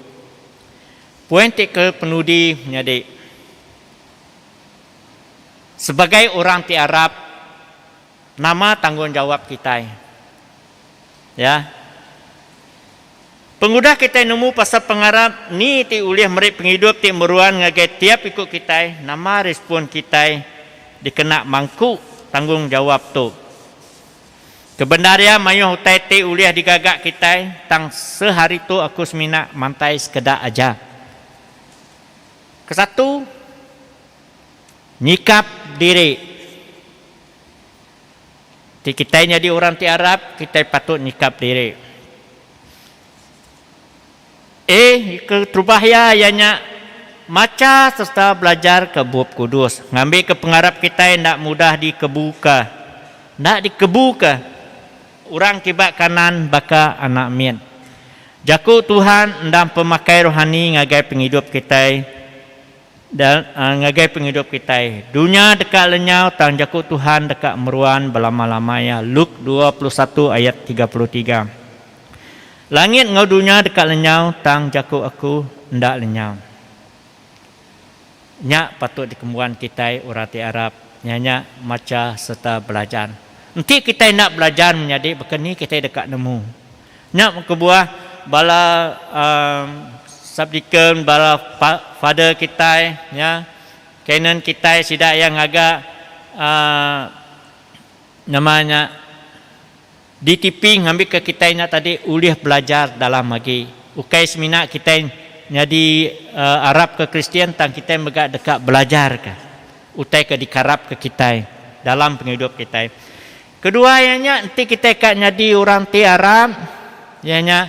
Poin ti ke penudi menyadi sebagai orang ti arap nama tanggungjawap kitai. Ya. Pengudah kitai nemu pasal pengarap ni ti ulih meri pengidup ti meruan ngagai tiap iku kitai, nama respon kitai dikena mangku tanggungjawap tu? Kebendar iya mayuh utai ti ulih digaga kitai, tang seharitu aku semina mantai sekeda aja. Kesatu, nyikap diri. Ti kitai nyadi orang ti arap, kitai patut nyikap diri. A. Keterubah iya, iya nya macha sereta belajarka Bup Kudus ngambika pengarap kitai enda mudah dikebuka, enda dikebuka orang kiba kanan baka anak mit. Jaku Tuhan endang pemakai rohani ngagai pengidup kitai. Ngagai pengidup kitai. Dunya deka lenyau tang jaku Tuhan deka meruan belama-lama iya. Luke 21 ayat 33. Langit enggau dunya deka lenyau tang jaku aku enda lenyau. Nya patut dikembuan kitai orang ti arap nya nya macha sereta belajar. Enti kitai enda belajar menyadi baka ni kitai deka nemu. Nya kebuah bala uhh subdeacon bala father kitai nya canon kitai sida iya ngaga uhh nama nya DTP ngambika kitai nya tadi ulih belajar dalam agi. Ukai semina kitai nyadi arapka Kristian tang kitai mega deka belajarka utai ke dikarapka kitai dalam pengidup kitai. Kedua iya nya enti kitai ka nyadi orang ti arap iya nya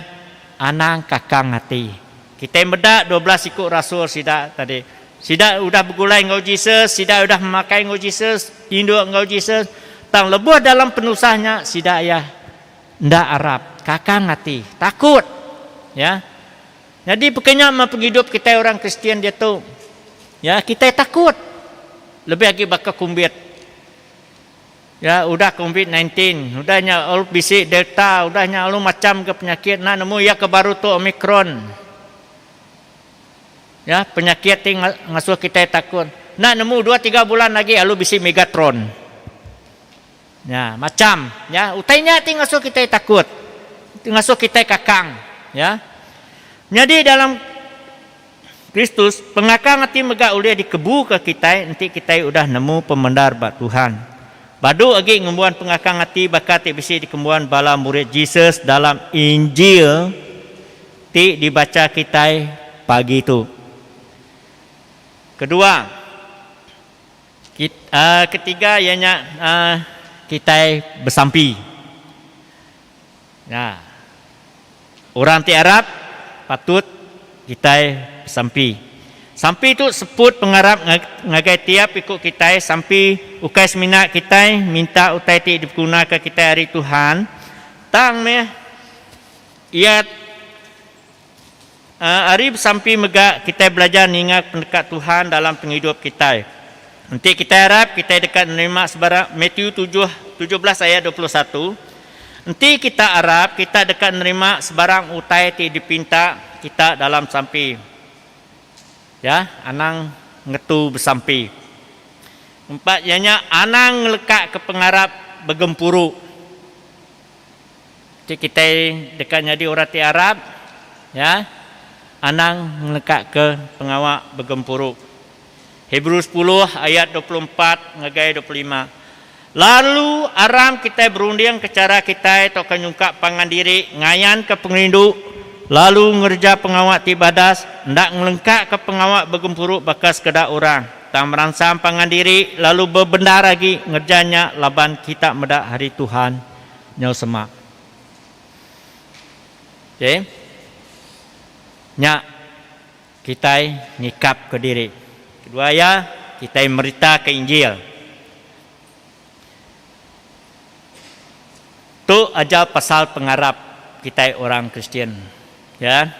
anang kakang ati. Kitai meda 12 iku rasul sida tadi. Sida udah begulai enggau Jesus, sida udah makai enggau Jesus, tinduk enggau Jesus, tang lebuh dalam penusah nya sida iya enda arap, kakang ati, takut. Ya. Nyadi peka nya meh pengidup kitai orang Kristian diatu. Ya, kitai takut. Lebih agi baka kumbit. Ya, udah covid 19, udah nya lalu bisi delta, udah nya lalu macham ke penyakit enda nemu iya ke baru tu omicron. Ya, penyakit ti ngasuh kitai takut. Enda nemu dua tiga bulan agi lalu bisi megatron. Ya, macham. Ya, utai nya ti ngasuh kitai takut. Ti ngasuh kitai kakang. Ya. Nyadi dalam Kristus, pengakang ati mega ulih dikebuka kitai enti kitai udah nemu pemendar ba Tuhan. Badu agi ngembuan pengakang ati baka ti bisi dikembuan bala murid Jesus dalam Injil ti dibacha kitai pagi tu. Kedua, ketiga iya nya kitai besampi. Nya. Orang ti arap patut kitai besampi. Sampi tu seput pengarap ngagai tiap iku kitai. Sampi ukai semina kitai minta utai ti dipegunaka kitai ari Tuhan, tang meh iya ari besampi mega kitai belajar ninga peneka Tuhan dalam pengidup kitai. Enti kitai arap, kitai deka nerima sebarang Matthew tujuh, 17 ayat 21, Enti kita arap, kita deka nerima sebarang utai ti dipinta kita dalam sampi. Ya, anang ngetu besampi. Empat iya nya anang ngelekaka pengarap begempuru. Ti kitai deka nyadi orang ti arap, ya, anang ngelekaka pengawa begempuru. Hebrew sepuluh ayat 24 ngagai 25. Lalu aram kitai berundingka chara kitai tauka nyungkak pangan diri ngayanka pengerindu lalu ngereja pengawa ti badas, enda ngelengkaka pengawa begempuru baka sekeda orang, tang meransang pangan diri lalu bebendar agi ngereja nya laban kita meda Hari Tuhan nyau semak. Okey. Nya kitai nyikapka diri. Kedua iya, kitai meritaka Injil. Tu aja pasal pengarap kitai orang Kristian. Ya.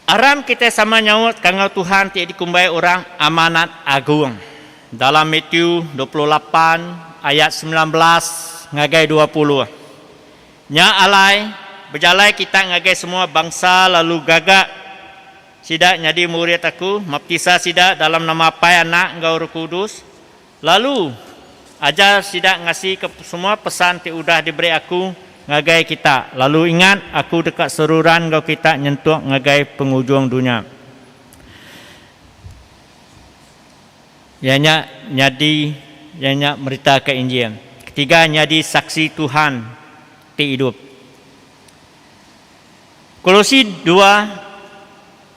Aram kitai sama nyaut kangau Tuhan ti dikumbai orang Amanat Agung dalam Matthew 28 ayat 19 ngagai 20. Nya alai, bejalai kita ngagai semua bangsa lalu gaga sida nyadi murid aku, maptisa sida dalam nama Apai, Anak enggau Roh Kudus, Lalu, ajar sida ngasika semua pesan ti udah diberi Aku ngagai kita, lalu ingat, Aku deka seruran enggau kita nyentuk ngagai pengujung dunya. Iya nya nyadi iya nya meritaka Injil. Ketiga, nyadi saksi Tuhan ti idup. Kolosi dua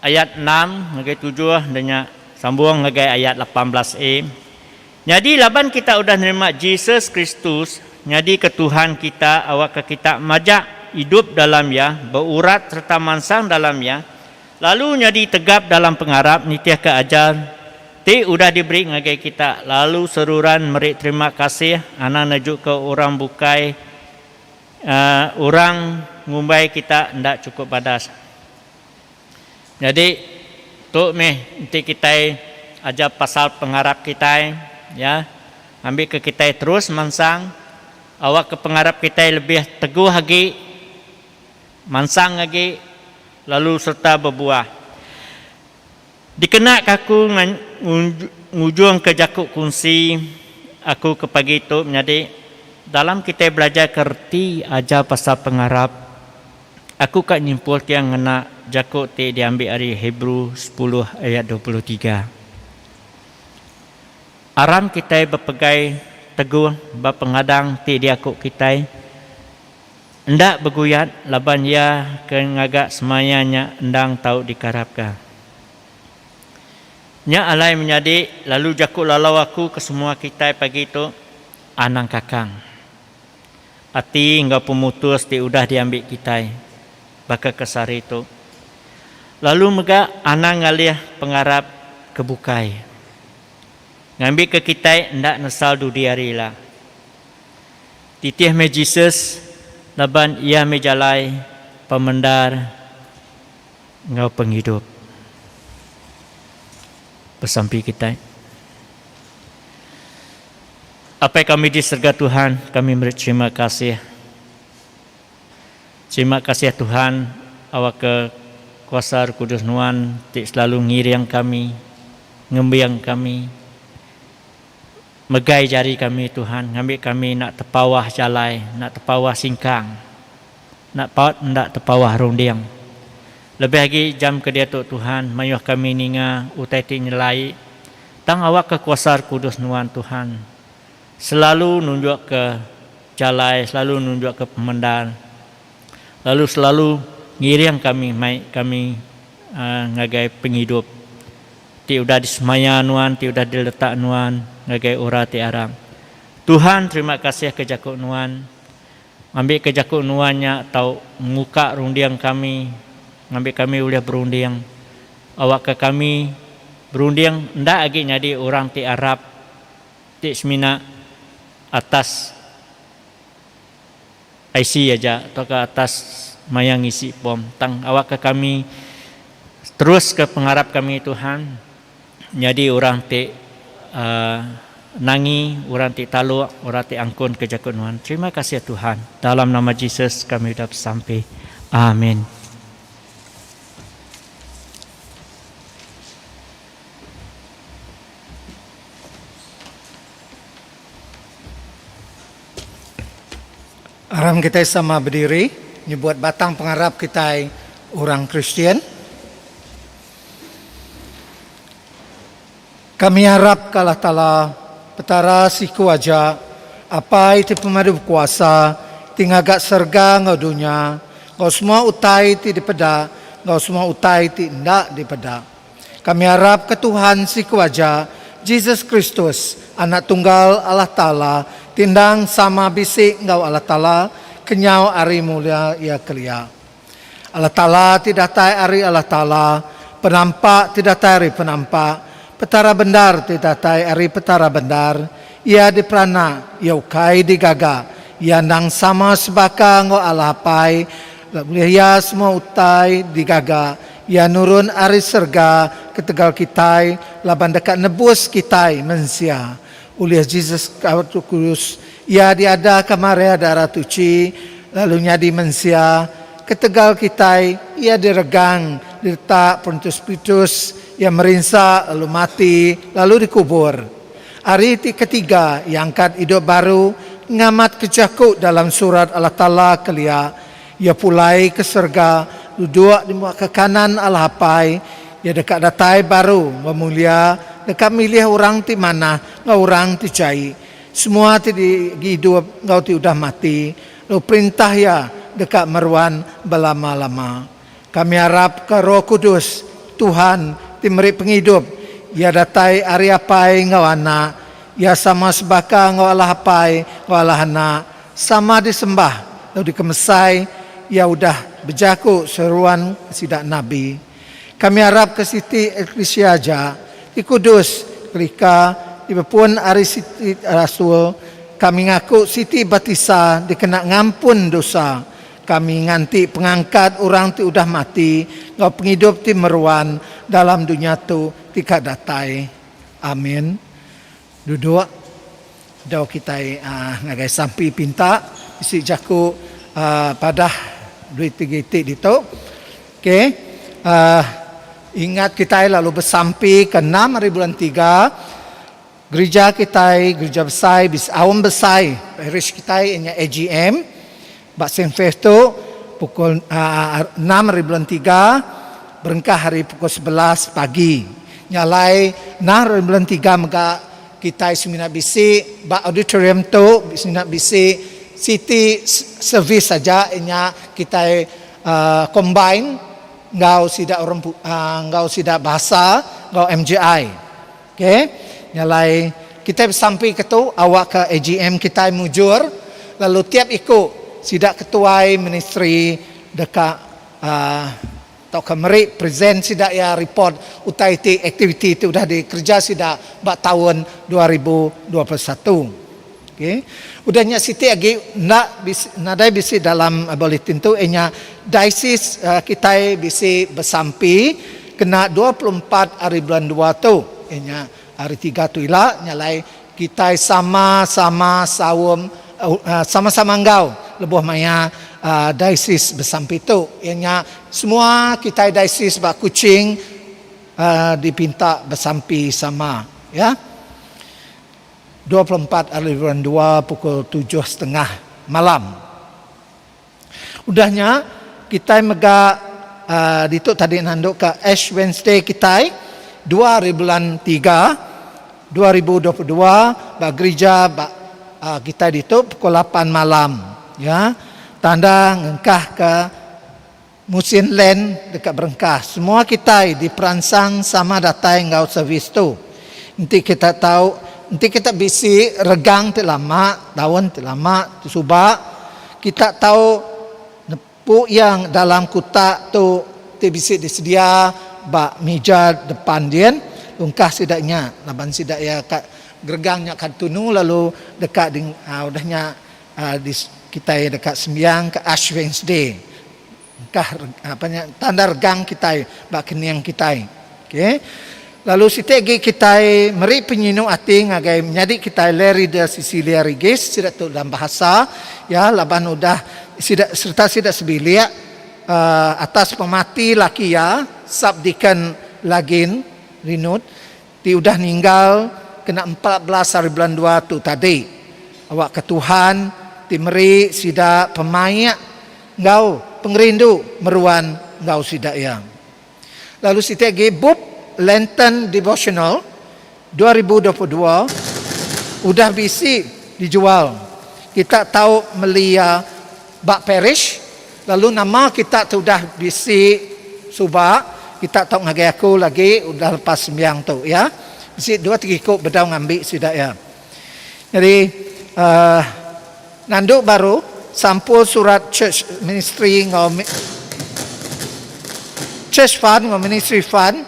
ayat enam ngagai tujuh enda nya sambung ngagai ayat 18 a. Nyadi laban kita udah nerima Jesus Kristus nyadika Tuhan kita awakka kita majak idup dalam Iya, beurat sereta mansang dalam Iya, lalu nyadi tegap dalam pengarap nitihka ajar ti udah diberi ngagai kita, lalu seruran meri terima kasih anang nejuka orang bukai Orang ngumbai kita enda chukup badas. Nyadi, tu mih enti kitai ajar pasal pengarap kitai, ya, ngambika kitai terus mansang, awakka pengarap kitai lebih teguh agi, mansang agi, lalu sereta bebuah. Dikena ka aku ngujungka jaku kunsi aku ke pagi tu menyadi dalam kitai belajarka reti ajar pasal pengarap, aku ka nyimpul tiang ngena jaku ti diambi ari Hebrew sepuluh ayat 23. Aram kitai bepegai teguh ba pengadang ti diaku kitai. Enda beguyat laban iya ke ngaga semaya nya endang tau dikarapka. Nya alai menyadi lalu jaku lalau aku ke semua kitai pagi tu, anang kakang ati enggau pemutus ti udah diambi kitai baka ke sehari tu. Lalu mega anang ngalih pengarap ke bukai ngambika kitai enda nesal dudi hari ila. Titih meh Jesus laban iya meh jalai, pemendar enggau pengidup. Besampi kitai. Apai kami di serega Tuhan, kami meri terima kasih. Terima kasih Tuhan awakka kuasa Roh Kudus Nuan ti selalu ngiring kami, ngembing kami. Megai jari kami Tuhan ngambi kami enda tepawah jalai enda tepawah singkang enda paut enda tepawah runding. Lebih agi jam ke diatu Tuhan mayuh kami ninga utai ti nyelai tang awakka kuasa Kudus nuan Tuhan selalu nunjukka jalai selalu nunjukka pemendar lalu selalu ngiring kami mai kami ngagai pengidup. Ti udah disemaya nuan, ti udah diletak nuan ngagai ora ti arap. Tuhan terima kasih ke jaku nuan. Ngambi ke jaku nuan nya tau muka runding kami, ngambi kami ulih berunding. Awakka kami berunding enda agi nyadi orang ti arap ti semina atas IC aja tauka atas maya ngisi pom tang awakka kami teruska pengarap kami Tuhan nyadi orang ti nangi orang ti taluk orang ti angkun ke jaku nuan terima kasih Tuhan dalam nama Jesus kami udah besampi amin. Aram kitai sama bediri nyebut batang pengarap kitai orang Kristian. Kami arap ka Allah Taala, Petara siku aja, Apai ti pemadu bekuasa, ti ngaga serega enggau dunya, enggau semua utai ti dipeda enggau semua utai ti enda dipeda. Kami arap ke Tuhan siku aja, Jesus Kristus, Anak tunggal Allah Taala, ti endang sama bisi enggau Allah Taala kenyau ari mulia Iya kelia. Allah Taala ti datai ari Allah Taala, Penampak ti datai ari Penampak, Petara bendar ti datai ari Petara bendar, Iya diperanak, Iya ukai digaga, Iya endang sama sebaka enggau Allah Apai, Lalu ulih Iya semua utai digaga. Iya nurun ari serega ketegal kitai laban deka nebus kitai mensia. Ulih Jesus Kristus, Iya diadaka Maria Dara Tuchi lalu nyadi mensia. Ketegal kitai, Iya diregang, diletak Pontius Pilatus, Iya merinsa lalu mati lalu dikubur. Ari ti ketiga, Iya angkat idup baru ngamatka jaku dalam surat Allah Taala kelia, Iya pulai ke serega, duduk di mua ke kanan Allah Apai. Iya deka datai baru enggau mulia, deka milih orang ti manah enggau orang ti jai, semua ti agi idup enggau ti udah mati, lalu perintah Iya deka meruan belama-lama. Kami arapka Roh Kudus, Tuhan, ti meri pengidup, Iya datai ari Apai enggau Anak. Iya sama sebaka enggau Allah Apai enggau Allah Anak, sama disembah lalu dikemesai, Iya udah bejaku seruan ke sida nabi. Kami arapka siti eklisia aja, ti kudus, kelika, ti bepun ari siti rasul, kami ngaku siti batisa dikena ngampun dosa. Kami nganti pengangkat orang ti udah mati enggau pengidup ti meruan dalam dunya tu ti ka datai. Amin. Duduk dau kitai ngagai sampi pinta bisi jaku padah duit ti iti ditu. Okey. Ingat kitai lalu besampi ke enam hari bulan tiga, gerija kitai, gerija besai, bisi aum besai parish kitai iya nya AGM ba Saint Faith tu pukul enam hari bulan tiga berengkah ari pukul 11 pagi. Nya alai enam hari bulan tiga mega kitai semina bisi ba auditorium tu semina bisi siti servis aja iya nya kitai combine enggau sida orang enggau sida bahasa enggau MJI. Ok nya alai kitai besampi ke tu awakka AGM kitai mujur lalu tiap iku sida ketuai ministri deka uhh tauka meri present sida iya report utai ti aktiviti ti udah dikereja sida ba taun 2021. Ok udah nya siti agi enda bisi nadai bisi dalam bulletin tu iya nya diocese kitai bisi besampi kena 24 hari bulan dua tu iya nya hari tiga tu ila nya alai kitai sama sama saum sama sama enggau lebuh maya diocese besampi tu iya nya semua kitai diocese ba Kuching dipinta besampi sama ya. 24 ari bulan dua pukul tujuh setengah malam. Udah nya, kitai mega ditu tadi nanduka Ash Wednesday kitai dua ari bulan tiga 2022 ba gerija ba kitai ditu pukul lapan malam ya. Tanda ngengkahka musin Lent deka berengkah. Semua kitai diperansang sama datai enggau servis tu. Enti kita tau, enti kita bisi regang ti lama, taun ti lama ti suba, kita tau nepu iya dalam kutak tu ti bisi disedia ba mija depan din, lungkah sida nya laban sida iya ka geregang nya ka ditunu lalu deka di udah nya Kitai deka sembiang ke Ash Wednesday. Engkah apa nya tanda regang kitai ba kening kitai. Okey. Lalu siti agi kitai meri penyinu ati ngagai menyadi kitai Larry de Cecilia Rigis sida tu dalam bahasa ya laban udah sida sereta sida sebilik uh, atas pemati laki iya Subdeacon Lagin Rinut ti udah ninggal kena 14 hari bulan dua tu tadi. Awakka Tuhan ti meri sida pemaik enggau pengerindu meruan enggau sida iya. Lalu siti agi bup Lenten Devotional 2022 udah bisi dijual. Kita tau meli iya ba parish lalu nama kita ti udah bisi suba kita tau ngagai aku lagi udah lepas sembiang tu ya. Bisi dua tiga iku bedau ngambi sida iya. Nyadi uhh nandu baru sampul surat church ministry enggau church fund enggau ministry fund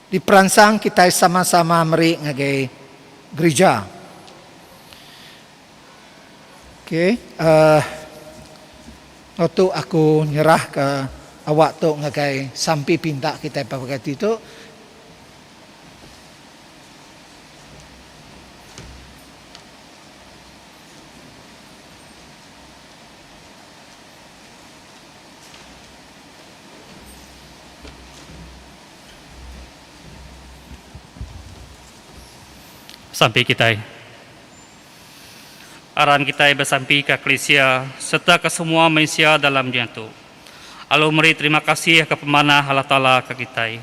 diperansang kitai sama-sama meri ngagai gerija. Okey uhh enggau tu aku nyerahka awak tu ngagai sampi pinta kitai pagi tu. Sampi kitai. Aran kitai besampi ka Klesia serta ka semua mensia dalam dunya tu. Alu meri terima kasih ka pemanah Allah Taala ka kitai.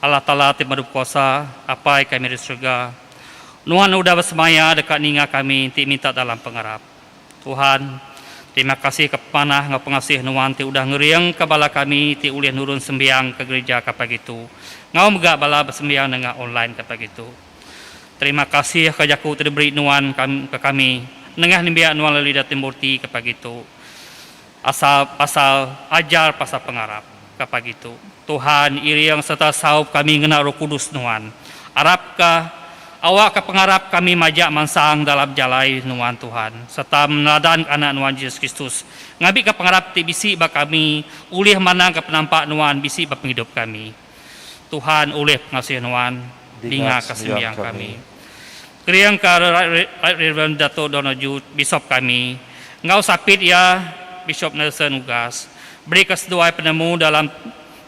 Allah Taala ti Meru Kuasa, Apai kami di serega, Nuan udah besemaya deka ninga kami ti minta dalam pengarap. Tuhan, terima kasih ka pemanah enggau pengasih Nuan ti udah ngeringka bala kami ti ulih nurun sembiang ke gerija ka pagi tu, enggau mega bala besembiang nengah online ka pagi tu. Terima kasih ka jaku ti diberi Nuan ke kami nengah nembiak Nuan Lelida Timurti ka pagi tu. Asal pasal ajar pasal pengarap ka pagi tu. Tuhan iring sereta saup kami ngena Roh Kudus Nuan. Arapka awakka pengarap kami majak mansang dalam jalai Nuan Tuhan sereta neladanka Anak Nuan Jesus Kristus ngambika pengarap ti bisi ba kami ulih mandangka penampak Nuan bisi ba pengidup kami. Tuhan ulih pengasih Nuan dingaka sembiang kami. Keringka Right Reverend Dato Donald Jude, Bishop kami, enggau sapit iya Bishop Nelson Ugas, berika seduai penemu dalam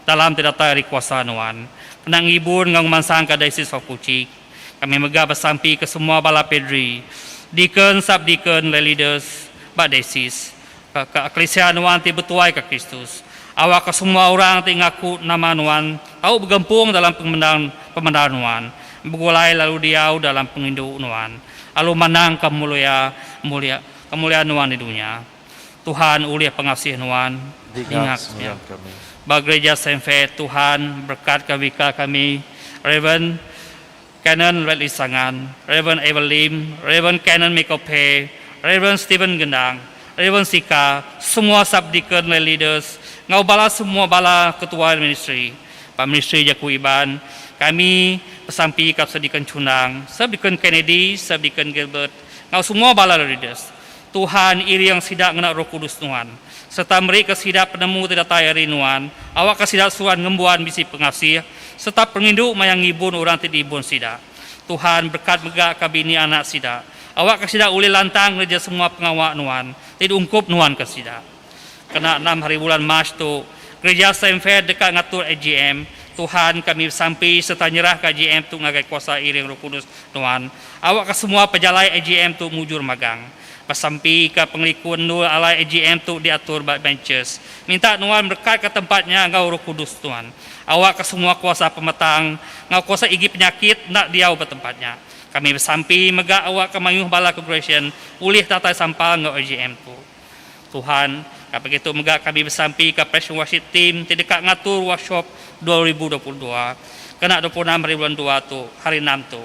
Dalam ti datai ari kuasa Nuan. Kena ngibun enggau ngemansangka Diocese of Kuching. Kami mega besampi ke semua bala padri, deacon, subdeacon, lay leaders ba diocese, ke ke eklisia Nuan ti betuaika Kristus. Awakka semua orang ti ngaku nama Nuan tau begempung dalam pemendar pemendar Nuan, begulai lalu diau dalam pengindu Nuan, lalu mandangka mulia mulia kemulia Nuan di dunya. Tuhan ulih pengasih Nuan, Dinga dinga sembiang sembiang. kami. Ba Gereja Saint Faith, Tuhan berekatka wika kami, Rev. Canon Redley Sangan, Rev. Abel Lim, Rev. Canon Michael Pay, Rev. Stephen Gendang, Rev. Sika, semua subdeacon lay leaders, enggau bala semua bala ketuai ministri. Ba ministri jaku Iban, kami besampi ka Subdeacon Chundang, Subdeacon Kennedy, Subdeacon Gilbert, enggau semua bala leaders. Tuhan iring sida ngena Roh Kudus Nuan, sereta merika sida penemu ti datai ari Nuan, awakka sida suan ngembuan bisi pengasih sereta pengindu maya ngibun orang ti diibun sida. Tuhan berekat mega ka bini anak sida, awakka sida ulih lantang ngereja semua pengawa Nuan ti diungkup Nuan ke sida. Kena enam haribulan Mac tu, Gereja Saint Faith deka ngatur AGM. Tuhan, kami besampi sereta nyerahka AGM tu ngagai kuasa iring Roh Kudus Nuan. Awakka semua pejalai AGM tu mujur magang. Besampi ka pengelikun endur alai AGM tu diatur ba Benches. Minta Nuan merekatka tempat nya enggau Roh Kudus Nuan. Awakka semua kuasa pemetang enggau kuasa igi penyakit enda diau ba tempat nya. Kami besampi mega awakka mayuh bala kongregasyen ulih datai sampal enggau AGM tu. Tuhan, ka pagi tu mega kami besampi ka Praise and Worship Team ti deka ngatur workshop 2022 kena 26 hari bulan dua tu, hari enam tu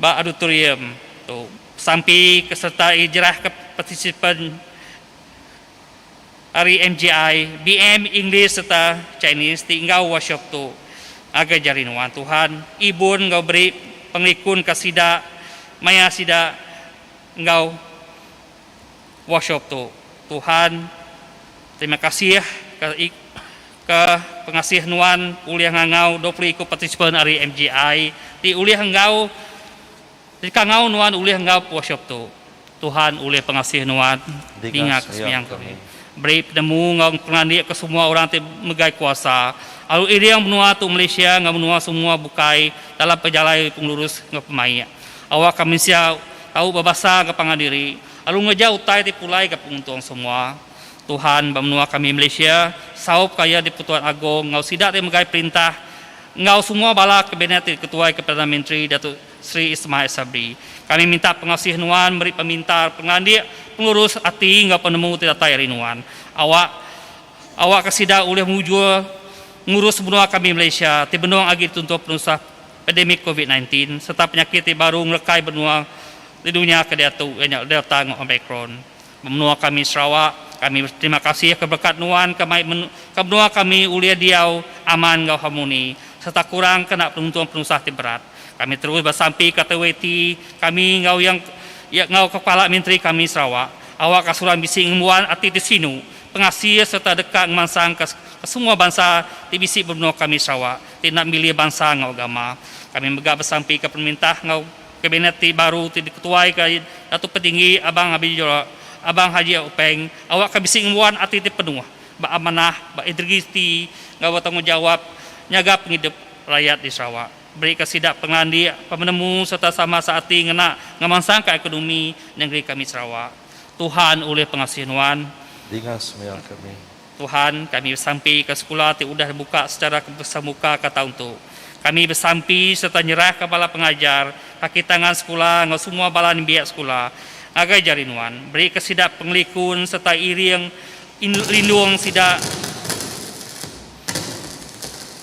ba auditorium tu. Besampi ke sereta ijrah ke partisipan ari MGI, BM, English sereta Chinese ti enggau workshop tu ngagai jari nuan Tuhan, ibun enggau beri pengelikun ka sida maya sida enggau workshop tu. Tuhan, terima kasih ke ke pengasih nuan ulih ngangau 20 iku partisipan ari MGI ti ulih enggau dikangau nuan ulih enggau workshop tu. Tuhan ulih pengasih nuan Dinga dinga ke sembiang sembiang kami. kami. Beri penemu enggau pengelandik ke semua orang ti megai kuasa lalu iring menua tu Malaysia enggau menua semua bukai dalam pejalai pengelurus enggau pemaik. Awak kami sia tau bebasa ke pangan diri lalu ngereja utai ti pulai ke penguntung semua. Tuhan ba menua kami Malaysia, saup kaya di Pertuan Agong enggau sida ti megai perintah enggau semua bala kabinet ti diketuai ke Perdana Menteri Datuk Seri Ismail Sabri. Kami minta pengasih nuan meri pemintar, pengelandik, pengelurus ati enggau penemu ti datai ari nuan. Awak awakka sida ulih mujur ngurus menua kami Malaysia ti benung agi dituntung penusah pandemik COVID-19 sereta penyakit ti baru ngelekai benua di dunya ke diatu iya nya Delta enggau Omicron. Menua kami Sarawak, kami beterima kasih ke berekat nuan ke mai ke menua kami ulih diau aman enggau harmoni sereta kurang kena penuntung penusah ti berat. Kami terus besampi ke TWT kami enggau yang enggau Kepala Menteri kami Sarawak awakka seruran bisi ngembuan ati ti sinu, pengasih sereta deka ngemansangka semua bansa ti bisi ba menua kami Sarawak ti enda milih bansa enggau agama. Kami mega besampika pemerintah enggau kabinet ti baru ti diketuaika Datuk Petinggi Abang Haji Abang Haji Openg awakka bisi ngembuan ati ti penuh ba amanah, ba integriti enggau betanggungjawap nyaga pengidup rayat di Sarawak. Berika sida pengelandik, pemenemu sereta sama seati ngena ngemansangka ekonomi nengeri kami Sarawak. Tuhan ulih pengasih nuan. Dinga sembiang kami. Tuhan, kami besampi ke sekula ti udah dibuka secara besemuka ke taun tu. Kami besampi sereta nyerahka bala pengajar, kaki tangan sekula enggau semua bala nembiak sekula ngagai jari nuan. Berika sida pengelikun sereta iring lindung sida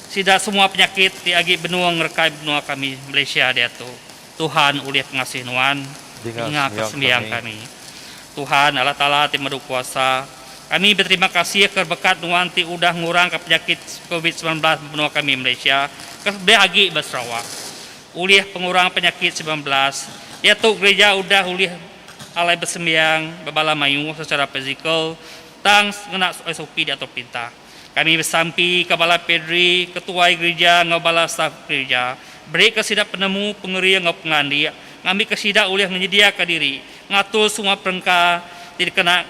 sida semua penyakit ti agi benung ngerekai menua kami Malaysia diatu. Tuhan ulih pengasih nuan, Dinga dinga ke sembiang sembiang kami. kami. Tuhan Allah Taala ti medu kuasa, kami beterima kasih ke berekat nuan ti udah ngurangka penyakit COVID-19 ba menua kami Malaysia ke lebih agi ba Sarawak. Ulih pengurang penyakit 19, diatu gereja udah ulih alai besembiang bebala mayuh secara fizikal tang ngena SOP diatur perintah. Kami besampi ke bala padri, ketuai gereja enggau bala staf gereja. Berika sida penemu, pengering enggau pengelandik ngambika sida ulih ngenyediaka diri ngatur semua perengka ti dikena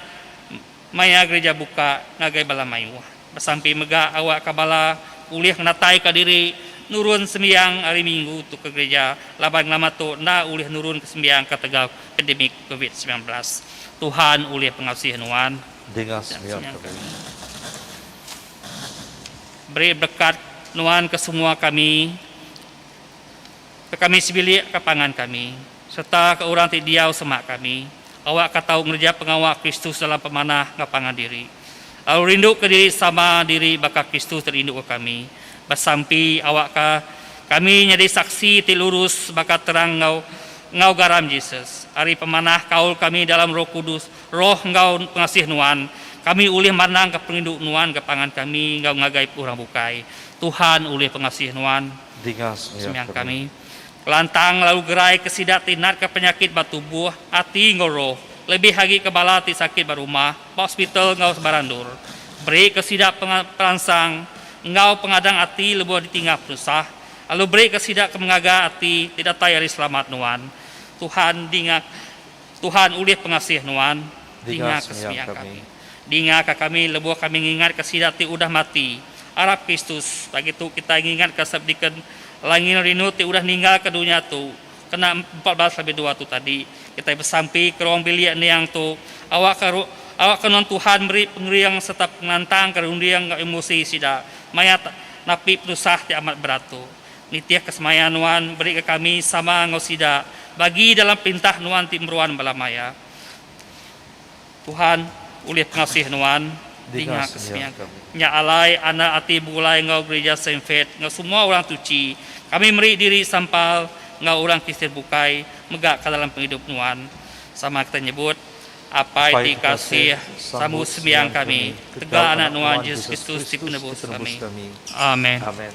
maya gereja buka ngagai bala mayuh. Besampi mega awakka bala ulih ngenataika diri nurun sembiang hari Minggu tu ke gereja laban ngelama tu enda ulih nurun ke sembiang ketegal pandemik covid 19. Tuhan ulih pengasih nuan. Dinga sembiang kami. Beri berekat nuan ke semua kami, ke kami sebilik ke pangan kami, sereta ke orang ti diau semak kami, awakka tau ngereja pengawa Kristus dalam pemanah enggau pangan diri, lalu rinduka diri sama diri baka Kristus ti rinduka kami. Besampi awakka kami nyadi saksi ti lurus baka terang enggau enggau garam Jesus. Ari pemanah kaul kami dalam Roh Kudus, Roh enggau pengasih Nuan, kami ulih mandangka pengerindu Nuan ke pangan kami enggau ngagai orang bukai. Tuhan ulih pengasih Nuan. Dinga sembiang Sembiang kami. Kelantang lalu gerai ke sida ti natka penyakit ba tubuh, ati enggau roh, lebih agi ke bala ti sakit ba rumah, ba hospital enggau sebarang endur. Beri ke sida peransang enggau pengadang ati lebuh ditinggal penusah, lalu beri ke sida ke mengaga ati ti datai ari selamat Nuan. Tuhan, dinga Tuhan ulih pengasih Nuan, Dinga dinga ke sembiang sembiang kami. kami. Dinga ka kami lebuh kami ngingatka sida ti udah mati. Arap Kristus, pagi tu kitai ngingatka Subdeacon Langin Rinu ti udah ninggalka dunya tu kena 14 lebih 2 tu tadi. Kitai besampi ke ruang bilik niang tu awakka awakka nuan Tuhan meri pengering sereta pengelantang ke runding enggau emosi sida maya napi penusah ti amat berat tu. Nitihka semaya nuan berika kami sama enggau sida bagi dalam perintah nuan ti meruan bala maya. Tuhan, ulih pengasih Nuan, Dinga dinga ke sembiang sembiang kami. Nya alai anak ati begulai enggau Gerija Saint Faith enggau semua orang tuchi, kami meri diri sampal enggau orang Kristian bukai mega ka dalam pengidup Nuan. Sama kita nyebut, Apai Apai ti ti kasih, kasih, sambut sambut sembiang sembiang kami, kami, tegal tegal Anak Anak Nuan Nuan Jesus Jesus Kristus ti Kristus ti Penebus Penebus kami. kami. Amen. Amen.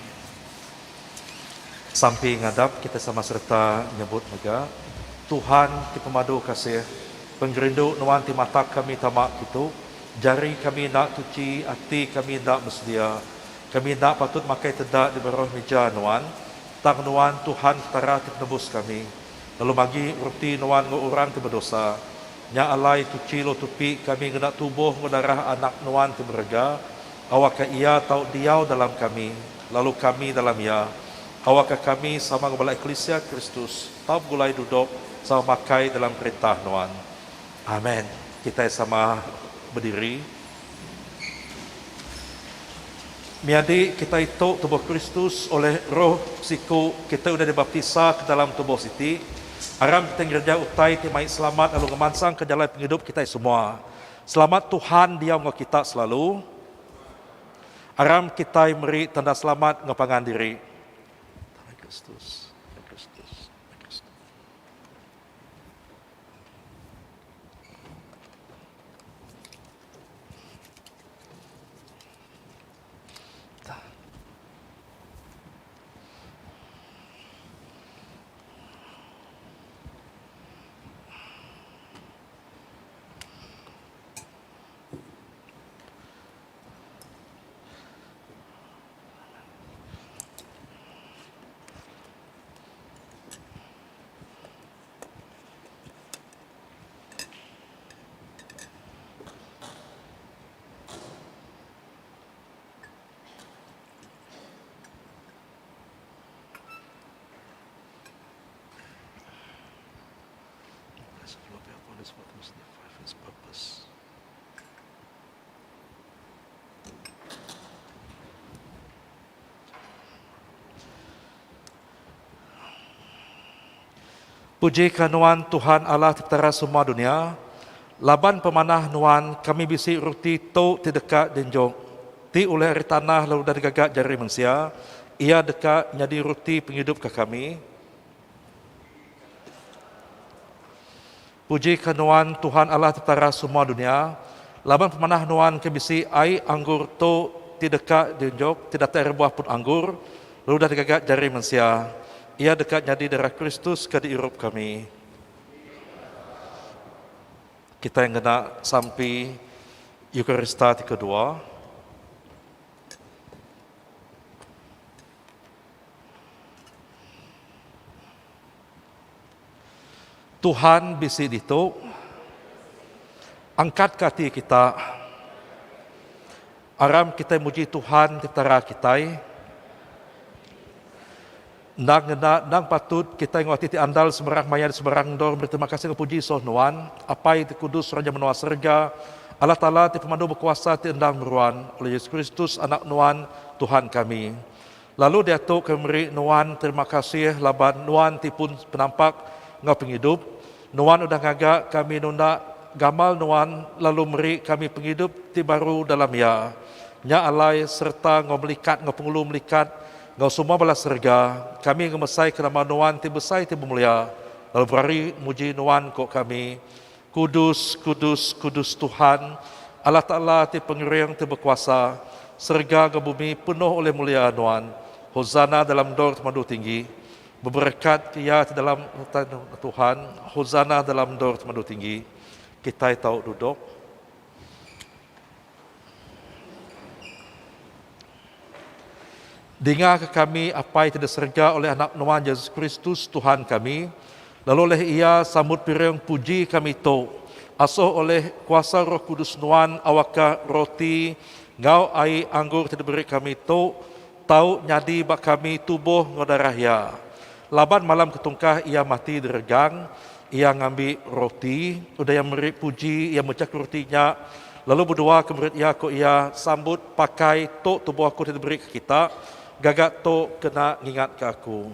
Sampi ngadap kita sama sereta nyebut mega, Tuhan ti pemadu kasih, pengerindu Nuan ti matak kami tama kitu, jari kami enda tuchi, ati kami enda besedia. Kami enda patut makai teda di baruh mija Nuan, tang Nuan Tuhan Petara ti Penebus kami, lalu magi reti Nuan enggau orang ti bedosa. Nya alai tuchi lu tupi kami ngena tubuh enggau darah Anak Nuan ti berega, awakka Iya tau diau dalam kami, lalu kami dalam Iya. Awakka kami sama enggau bala eklisia Kristus tau begulai dudok sama makai dalam perintah Nuan. Amen. Kitai sama bediri. Menyadi kitai tu tubuh Kristus oleh Roh siku kitai udah dibaptisa ke dalam tubuh siti. Aram kitai ngereja utai ti mai selamat lalu ngemansangka jalai pengidup kitai semua. Selamat Tuhan diau enggau kita selalu. Aram kitai meri tanda selamat enggau pangan diri. Kristus. Kristus. Kristus. Puji ka Nuan Tuhan Allah ti Petara semua dunia, laban pemanah Nuan kami bisi ruti tu ti deka dienjok, ti ulih ari tanah lalu udah digaga jari mensia, iya deka nyadi ruti pengidup ka kami. Puji ka Nuan Tuhan Allah ti Petara semua dunia, laban pemanah Nuan ke bisi ai anggur tu ti deka dienjok, ti datai ari buah pun anggur, lalu udah digaga jari mensia. Iya deka nyadi darah Kristus ke diirup kami. Kitai ngena sampi Eukarista ti kedua. Tuhan bisi ditu. Angkatka ati kita. Aram kitai muji Tuhan ti Petara kitai. Endang ngena, endang patut kitai enggau ati ti andal semerang maya di semerang endur meri terima kasih enggau puji soh Nuan, Apai ti Kudus Raja Menua Serega, Allah Taala ti Pemadu Bekuasa ti endang meruan, oleh Yesus Kristus Anak Nuan, Tuhan kami. Lalu diatu kami meri Nuan terima kasih laban Nuan ti pun penampak enggau pengidup. Nuan udah ngaga kami nunda gamal Nuan lalu meri kami pengidup ti baru dalam Iya. Nya alai, sereta enggau melikat enggau pengulu melikat enggau semua bala serega, kami ngemesaika nama Nuan ti besai ti bemulia, lalu berari muji Nuan ku kami, Kudus, kudus, kudus Tuhan, Allah Taala ti pengering ti bekuasa, serega enggau bumi penuh ulih mulia Nuan. Hosana dalam endur ti pemadu tinggi. Beberekat ke iya ti dalam Tuhan, Hosana dalam endur ti pemadu tinggi. Kitai tau duduk. Dinga ke kami, Apai ti di serega oleh Anak Nuan Jesus Kristus Tuhan kami, lalu oleh Iya sambut piring puji kami tu, asuh oleh kuasa Roh Kudus Nuan awakka roti enggau ai anggur ti diberi kami tu tau nyadi ba kami tubuh enggau darah Iya. Laban malam ketungkah Iya mati diregang, Iya ngambi roti, udah Iya meri puji, Iya mechah roti nya, lalu bedua ke murid Iya, ku Iya, Sambut, pakai, tu tubuh Aku ti diberi ke kita, gaga tu kena ngingatka Aku.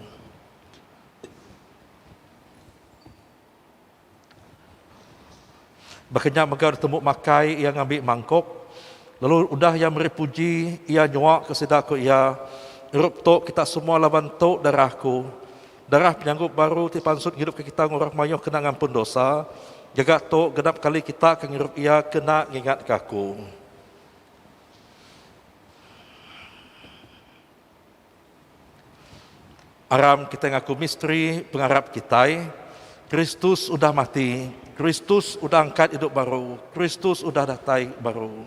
Baka nya mega ditemu makai, Iya ngambi mangkuk, lalu udah Iya meri puji, Iya nyuaka sida, ku Iya, Irup tu kita semua laban tu darah Aku. Darah penyanggup baru ti pansut ngidupka kita enggau orang mayuh kena ngampun dosa, gaga tu genap kali kita ke ngirup iya kena ngingatka aku. Aram kitai ngaku misteri pengarap kitai, Kristus udah mati, Kristus udah angkat idup baru, Kristus udah datai baru.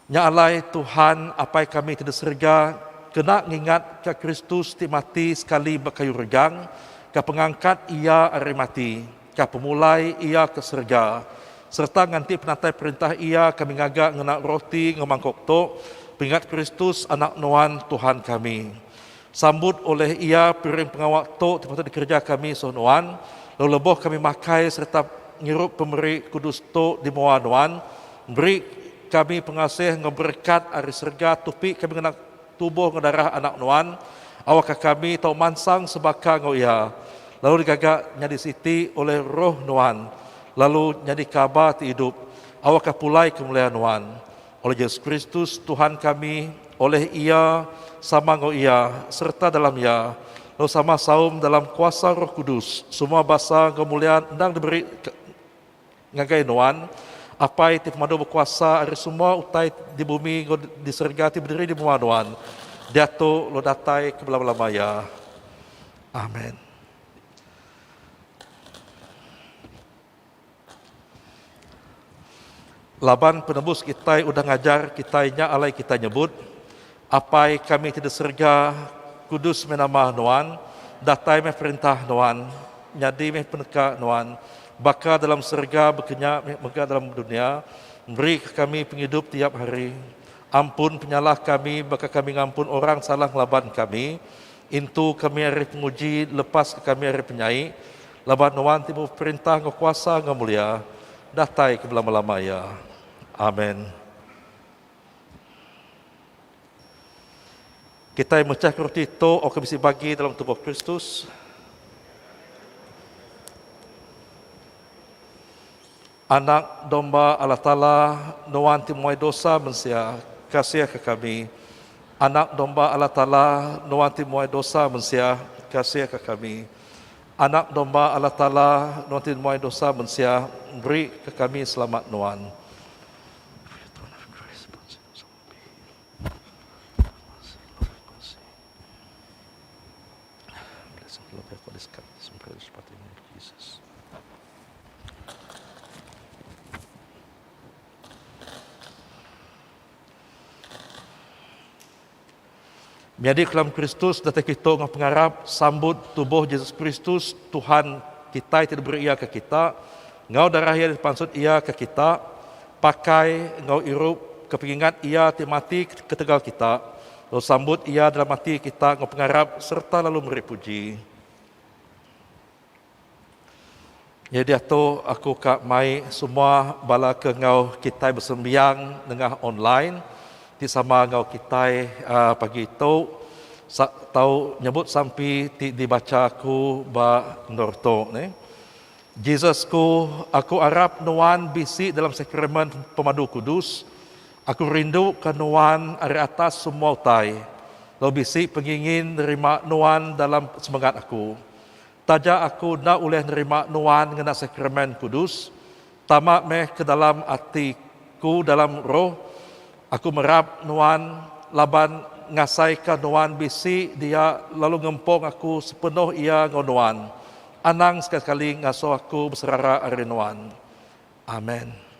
Nya alai, Tuhan, Apai kami ti di serega, kena ngingatka Kristus ti mati sekali ba kayu regang, ke pengangkat Iya ari mati, ke pemulai Iya ke serega, sereta nganti penatai Perintah Iya kami ngaga ngena roti enggau mangkuk tu, pengingat Kristus, Anak Nuan, Tuhan kami. Sambut oleh Iya piring pengawa tu ti patut dikereja kami suh Nuan, lalu lebuh kami makai sereta ngirup pemeri kudus tu di mua Nuan, beri kami pengasih enggau berekat ari serega tupi kami ngena tubuh enggau darah Anak Nuan, awakka kami tau mansang sebaka enggau Iya, lalu digaga nyadi siti oleh Roh Nuan, lalu nyadi kaba ti idup, awakka pulai kemulia Nuan. Oleh Jesus Kristus, Tuhan kami, oleh Iya, sama enggau Iya, sereta dalam Iya, lalu sama saum dalam kuasa Roh Kudus, semua basa enggau mulia endang diberi Ngagai Nuan, Apai ti Pemadu Bekuasa ari semua utai di bumi enggau di serega ti bediri di mua Nuan, diatu lalu datai ke belama-lama iya. Amen. Laban Penebus kitai udah ngajar kitai nya alai kitai nyebut, Apai kami ti di serega, kudus meh nama Nuan, datai meh perintah Nuan, nyadi meh peneka Nuan, baka dalam serega baka nya meh mega dalam dunya. Beri ke kami pengidup tiap hari. Ampun penyalah kami baka kami ngampun orang salah ngelaban kami. Intu kami ari penguji, lepas ke kami ari penyai. Laban Nuan ti beperintah enggau kuasa enggau mulia, datai ke belama-lama iya. Amen. Kitai mechahka roti tu oka bisi bagi dalam tubuh Kristus. Anak domba Allah Taala, Nuan ti muai dosa mensia, kasihka kami. Anak domba Allah Taala, Nuan ti muai dosa mensia, kasihka kami. Anak domba Allah Taala, Nuan ti muai dosa mensia, beri ke kami selamat Nuan. Menyadi kelam Kristus datai kitu enggau pengarap sambut tubuh Jesus Kristus Tuhan kitai ti diberi Iya ke kita, enggau darah Iya ti dipansut Iya ke kita, pakai enggau irup. ke pengingat iya ti mati ketegal kita, lalu sambut iya dalam ati kita enggau pengarap sereta lalu meri puji. Nyadi diatu aku ka mai semua bala ke enggau kitai besembiang nengah online ti sama enggau kitai pagi tu tau nyebut sampi ti dibacha aku ba endur tu nih. Jesus ku, aku arap nuan bisi dalam sakramen pemadu kudus. Aku rindu ka nuan ari atas semua utai lalu bisi pengingin nerima nuan dalam semengat aku. Taja aku enda ulih nerima nuan ngena sakramen kudus, tama meh ke dalam ati ku dalam roh, aku merap nuan laban ngasaika nuan bisi dia lalu ngempung aku sepenuh iya enggau nuan. Anang sekali-sekali ngasuh aku beserara ari nuan. Amen.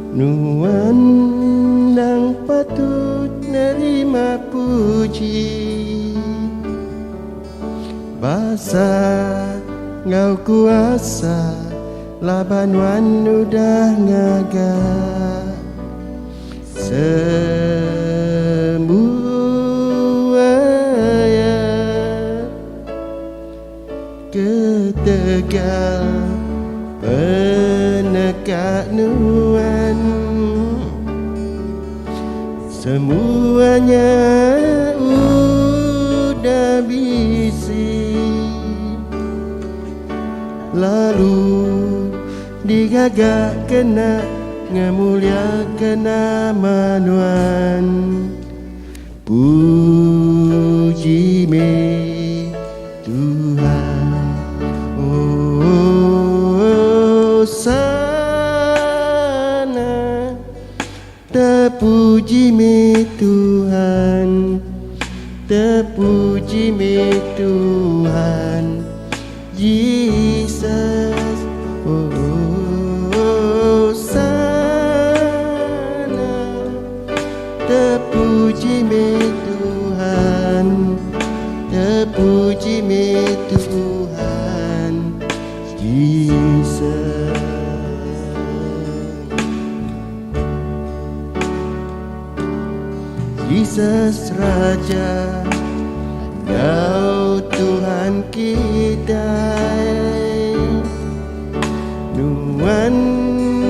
Nuan endang patut nerima puji Basa enggau kuasa laban nuan udah ngaga Semua iya. Ketegal peneka nuan Semuanya udah bisi Lalu digaga kena ngemuliaka nama nuan Puji meh Tuhan Oh sana Terpuji meh Tuhan Terpuji meh Tuhan Jesus Oh sana Terpuji meh Tuhan Terpuji meh Tuhan Jesus Jesus Raja Kau Tuhan kitai Nuan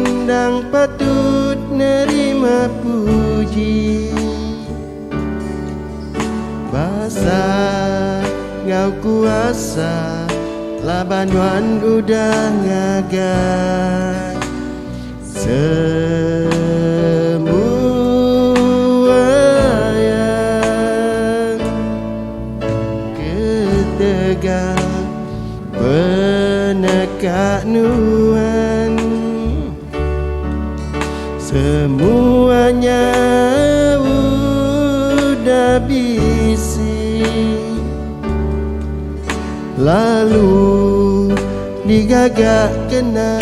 endang patut nerima puji Basa enggau kuasa laban nuan udah ngaga Semua iya. Digaga nuan Semuanya udah bisi Lalu digaga kena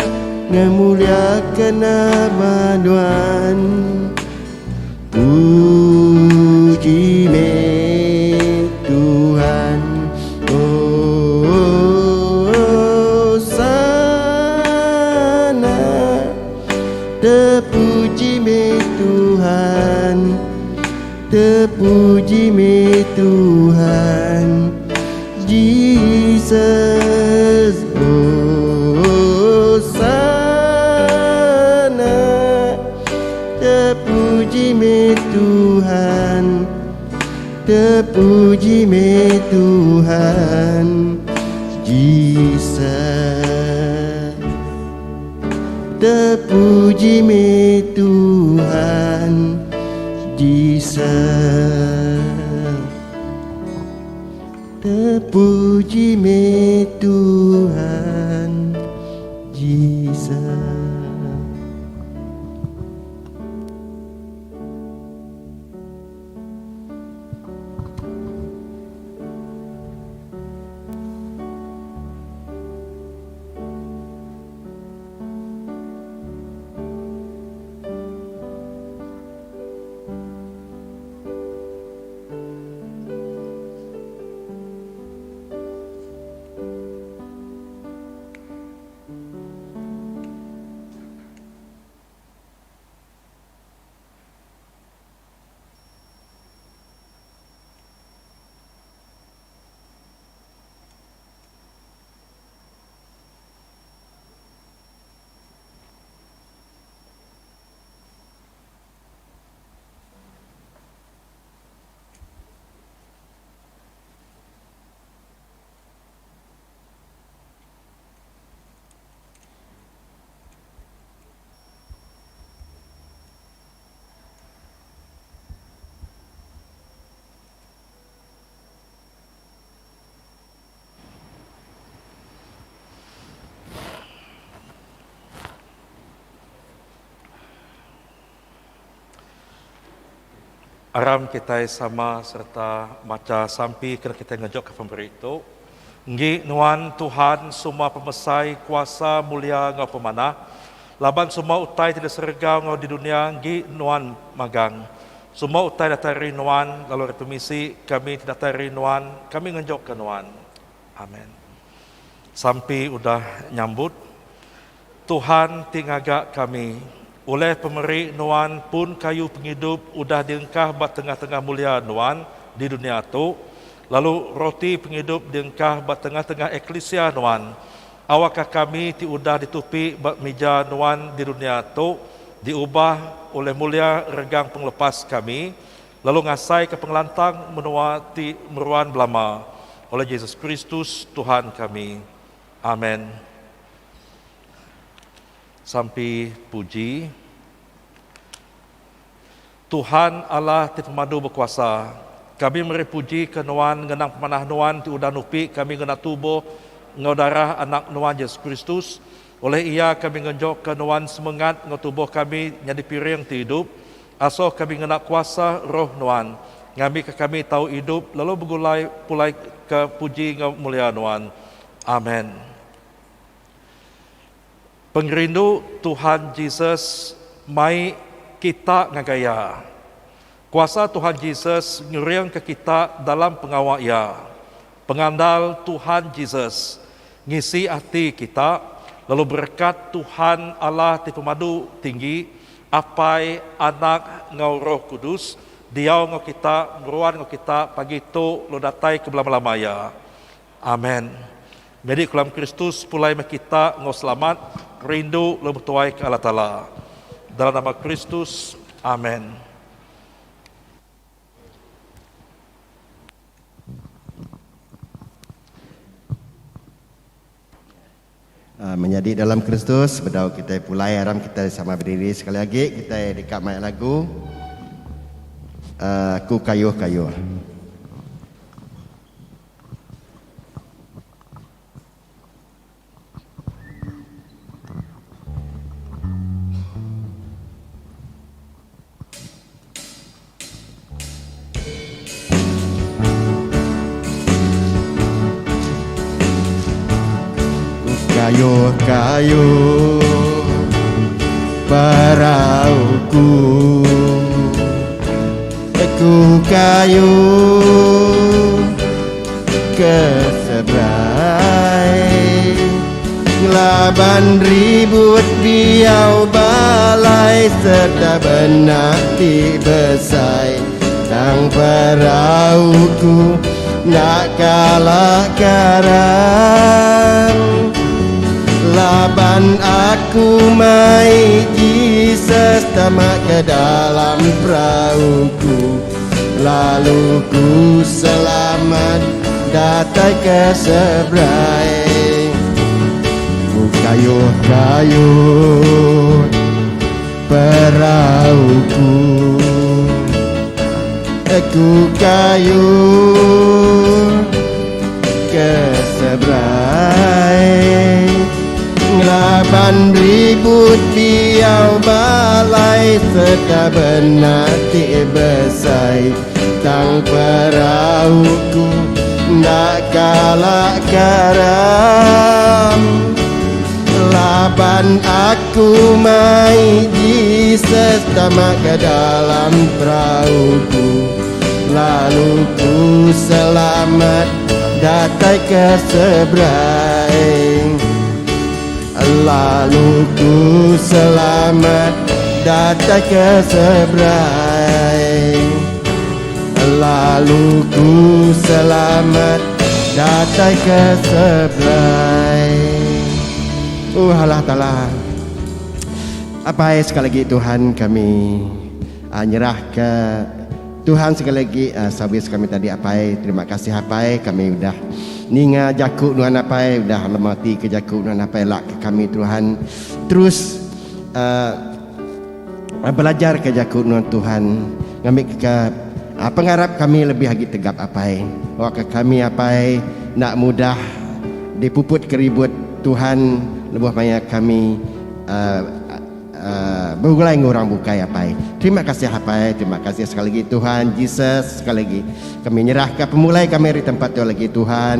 ngemuliaka nama nuan Puji meh Tuhan Hosana Terpuji meh Tuhan Terpuji meh Tuhan Jesus Hosana Terpuji meh Tuhan Terpuji meh Tuhan Jesus Terpuji meh Tuhan Jesus Terpuji meh Tuhan Jesus. Aram kitai sama sereta macha sampi kena kitai ngejokka pemeri tu. Enggi nuan Tuhan semua pemesai, kuasa, mulia enggau pemanah, laban semua utai ti di serega enggau di dunya enggi nuan magang. Semua utai datai ari nuan lalu ari pemisi kami ti datai ari nuan kami ngenjokka nuan. Amen. Sampi udah nyambut. Tuhan ti ngaga kami. Ulih pemeri Nuan pun kayu pengidup udah diengkah ba tengah-tengah mulia Nuan di dunya tu, lalu roti pengidup diengkah ba tengah-tengah eklisia Nuan. Awakka kami ti udah ditupi ba mija Nuan di dunya tu diubah ulih mulia regang pengelepas kami, lalu ngasaika pengelantang menua ti meruan belama oleh Jesus Kristus Tuhan kami. Amen. Sampi puji. Tuhan Allah ti pemadu bekuasa, kami meri puji ke Nuan ngenang pemanah Nuan ti udah nupi kami ngena tubuh enggau darah Anak Nuan Jesus Kristus. Oleh Iya kami ngenjokka Nuan semengat enggau tubuh kami nyadi piring ti idup. Asuh kami ngena kuasa Roh Nuan, ngambika kami tau idup lalu begulai pulai ke puji enggau mulia Nuan. Amen. Pengerindu Tuhan Jesus mai kita ngagai Iya. Kuasa Tuhan Jesus ngeringka kita dalam pengawa Iya. Pengandal Tuhan Jesus ngisi ati kita lalu berekat Tuhan Allah ti Pemadu Tinggi, Apai, Anak enggau Roh Kudus diau enggau kita, meruan enggau kita pagi tu lalu datai ke belama-lama iya. Amen. Nyadi kelam Kristus pulai meh kita enggau selamat, rindu lalu betuai ke Allah Taala. Dalam nama Kristus, Amen. Ah, menyadi dalam Kristus, sebedau kitai pulai aram kitai sama berdiri sekali agi kitai deka mai lagu ah, Aku Kayuh-Kayuh. kayu perauku Ku kayu ke seberai Ngelaban ribut biau balai serta benak ti besai Tang perauku enda kala karam Laban aku mai Jesus tama ke dalam perauku Lalu ku selamat datai ke seberai Ku kayuh-kayuh perauku Ku kayuh ke seberai Ngelaban ribut biau balai serta benak ti besai Tang perauku enda kala karam Laban aku mai Jesus tama ke dalam perauku Lalu ku selamat datai ke seberai Lalu ku selamat datai ke seberai Lalu ku selamat datai ke seberai Oh Allah Ta'ala Apai sekali lagi Tuhan kami uh, nyerah ke Tuhan sekali lagi uh, servis kami tadi apai terima kasih apai kami udah ninga jaku nuan apai udah lemati ke jaku nuan apai lak ke kami Tuhan terus uh, belajar ke jaku nuan Tuhan ngambil ke uh, pengarap kami lebih lagi tegap apai awak ke kami apai nak mudah dipuput keribut Tuhan lebuh maya kami uh, uh, begulai dengan orang bukai apai. Terima kasih apai, terima kasih sekali lagi Tuhan Jesus sekali lagi. Kami nyerah ke pemulai kami di tempat tu lagi Tuhan.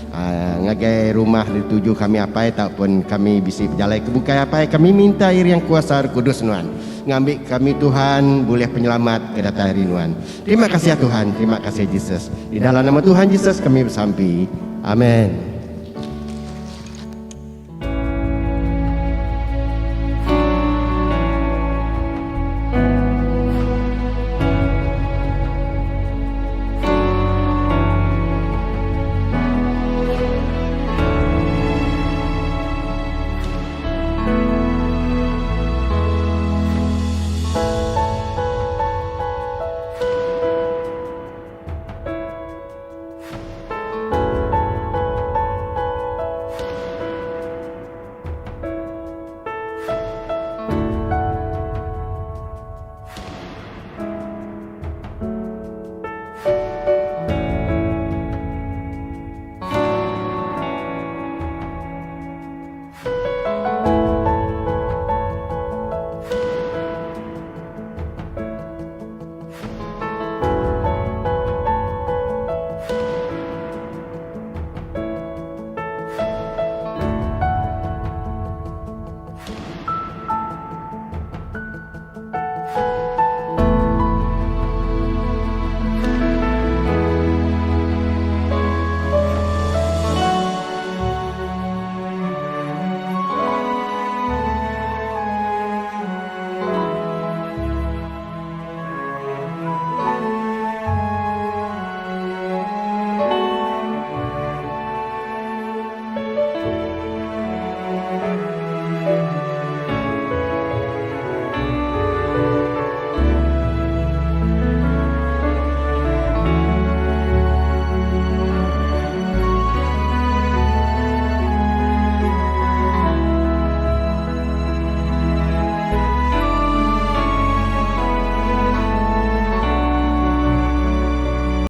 Uh, ngagai rumah dituju kami apai ataupun kami bisi berjalan ke bukai apai kami minta iri yang kuasa kudus Nuan ngambil kami Tuhan boleh penyelamat ke datai hari Nuan. Terima kasih ya Tuhan, terima kasih Jesus. Di dalam nama Tuhan Jesus kami bersampi. Amin.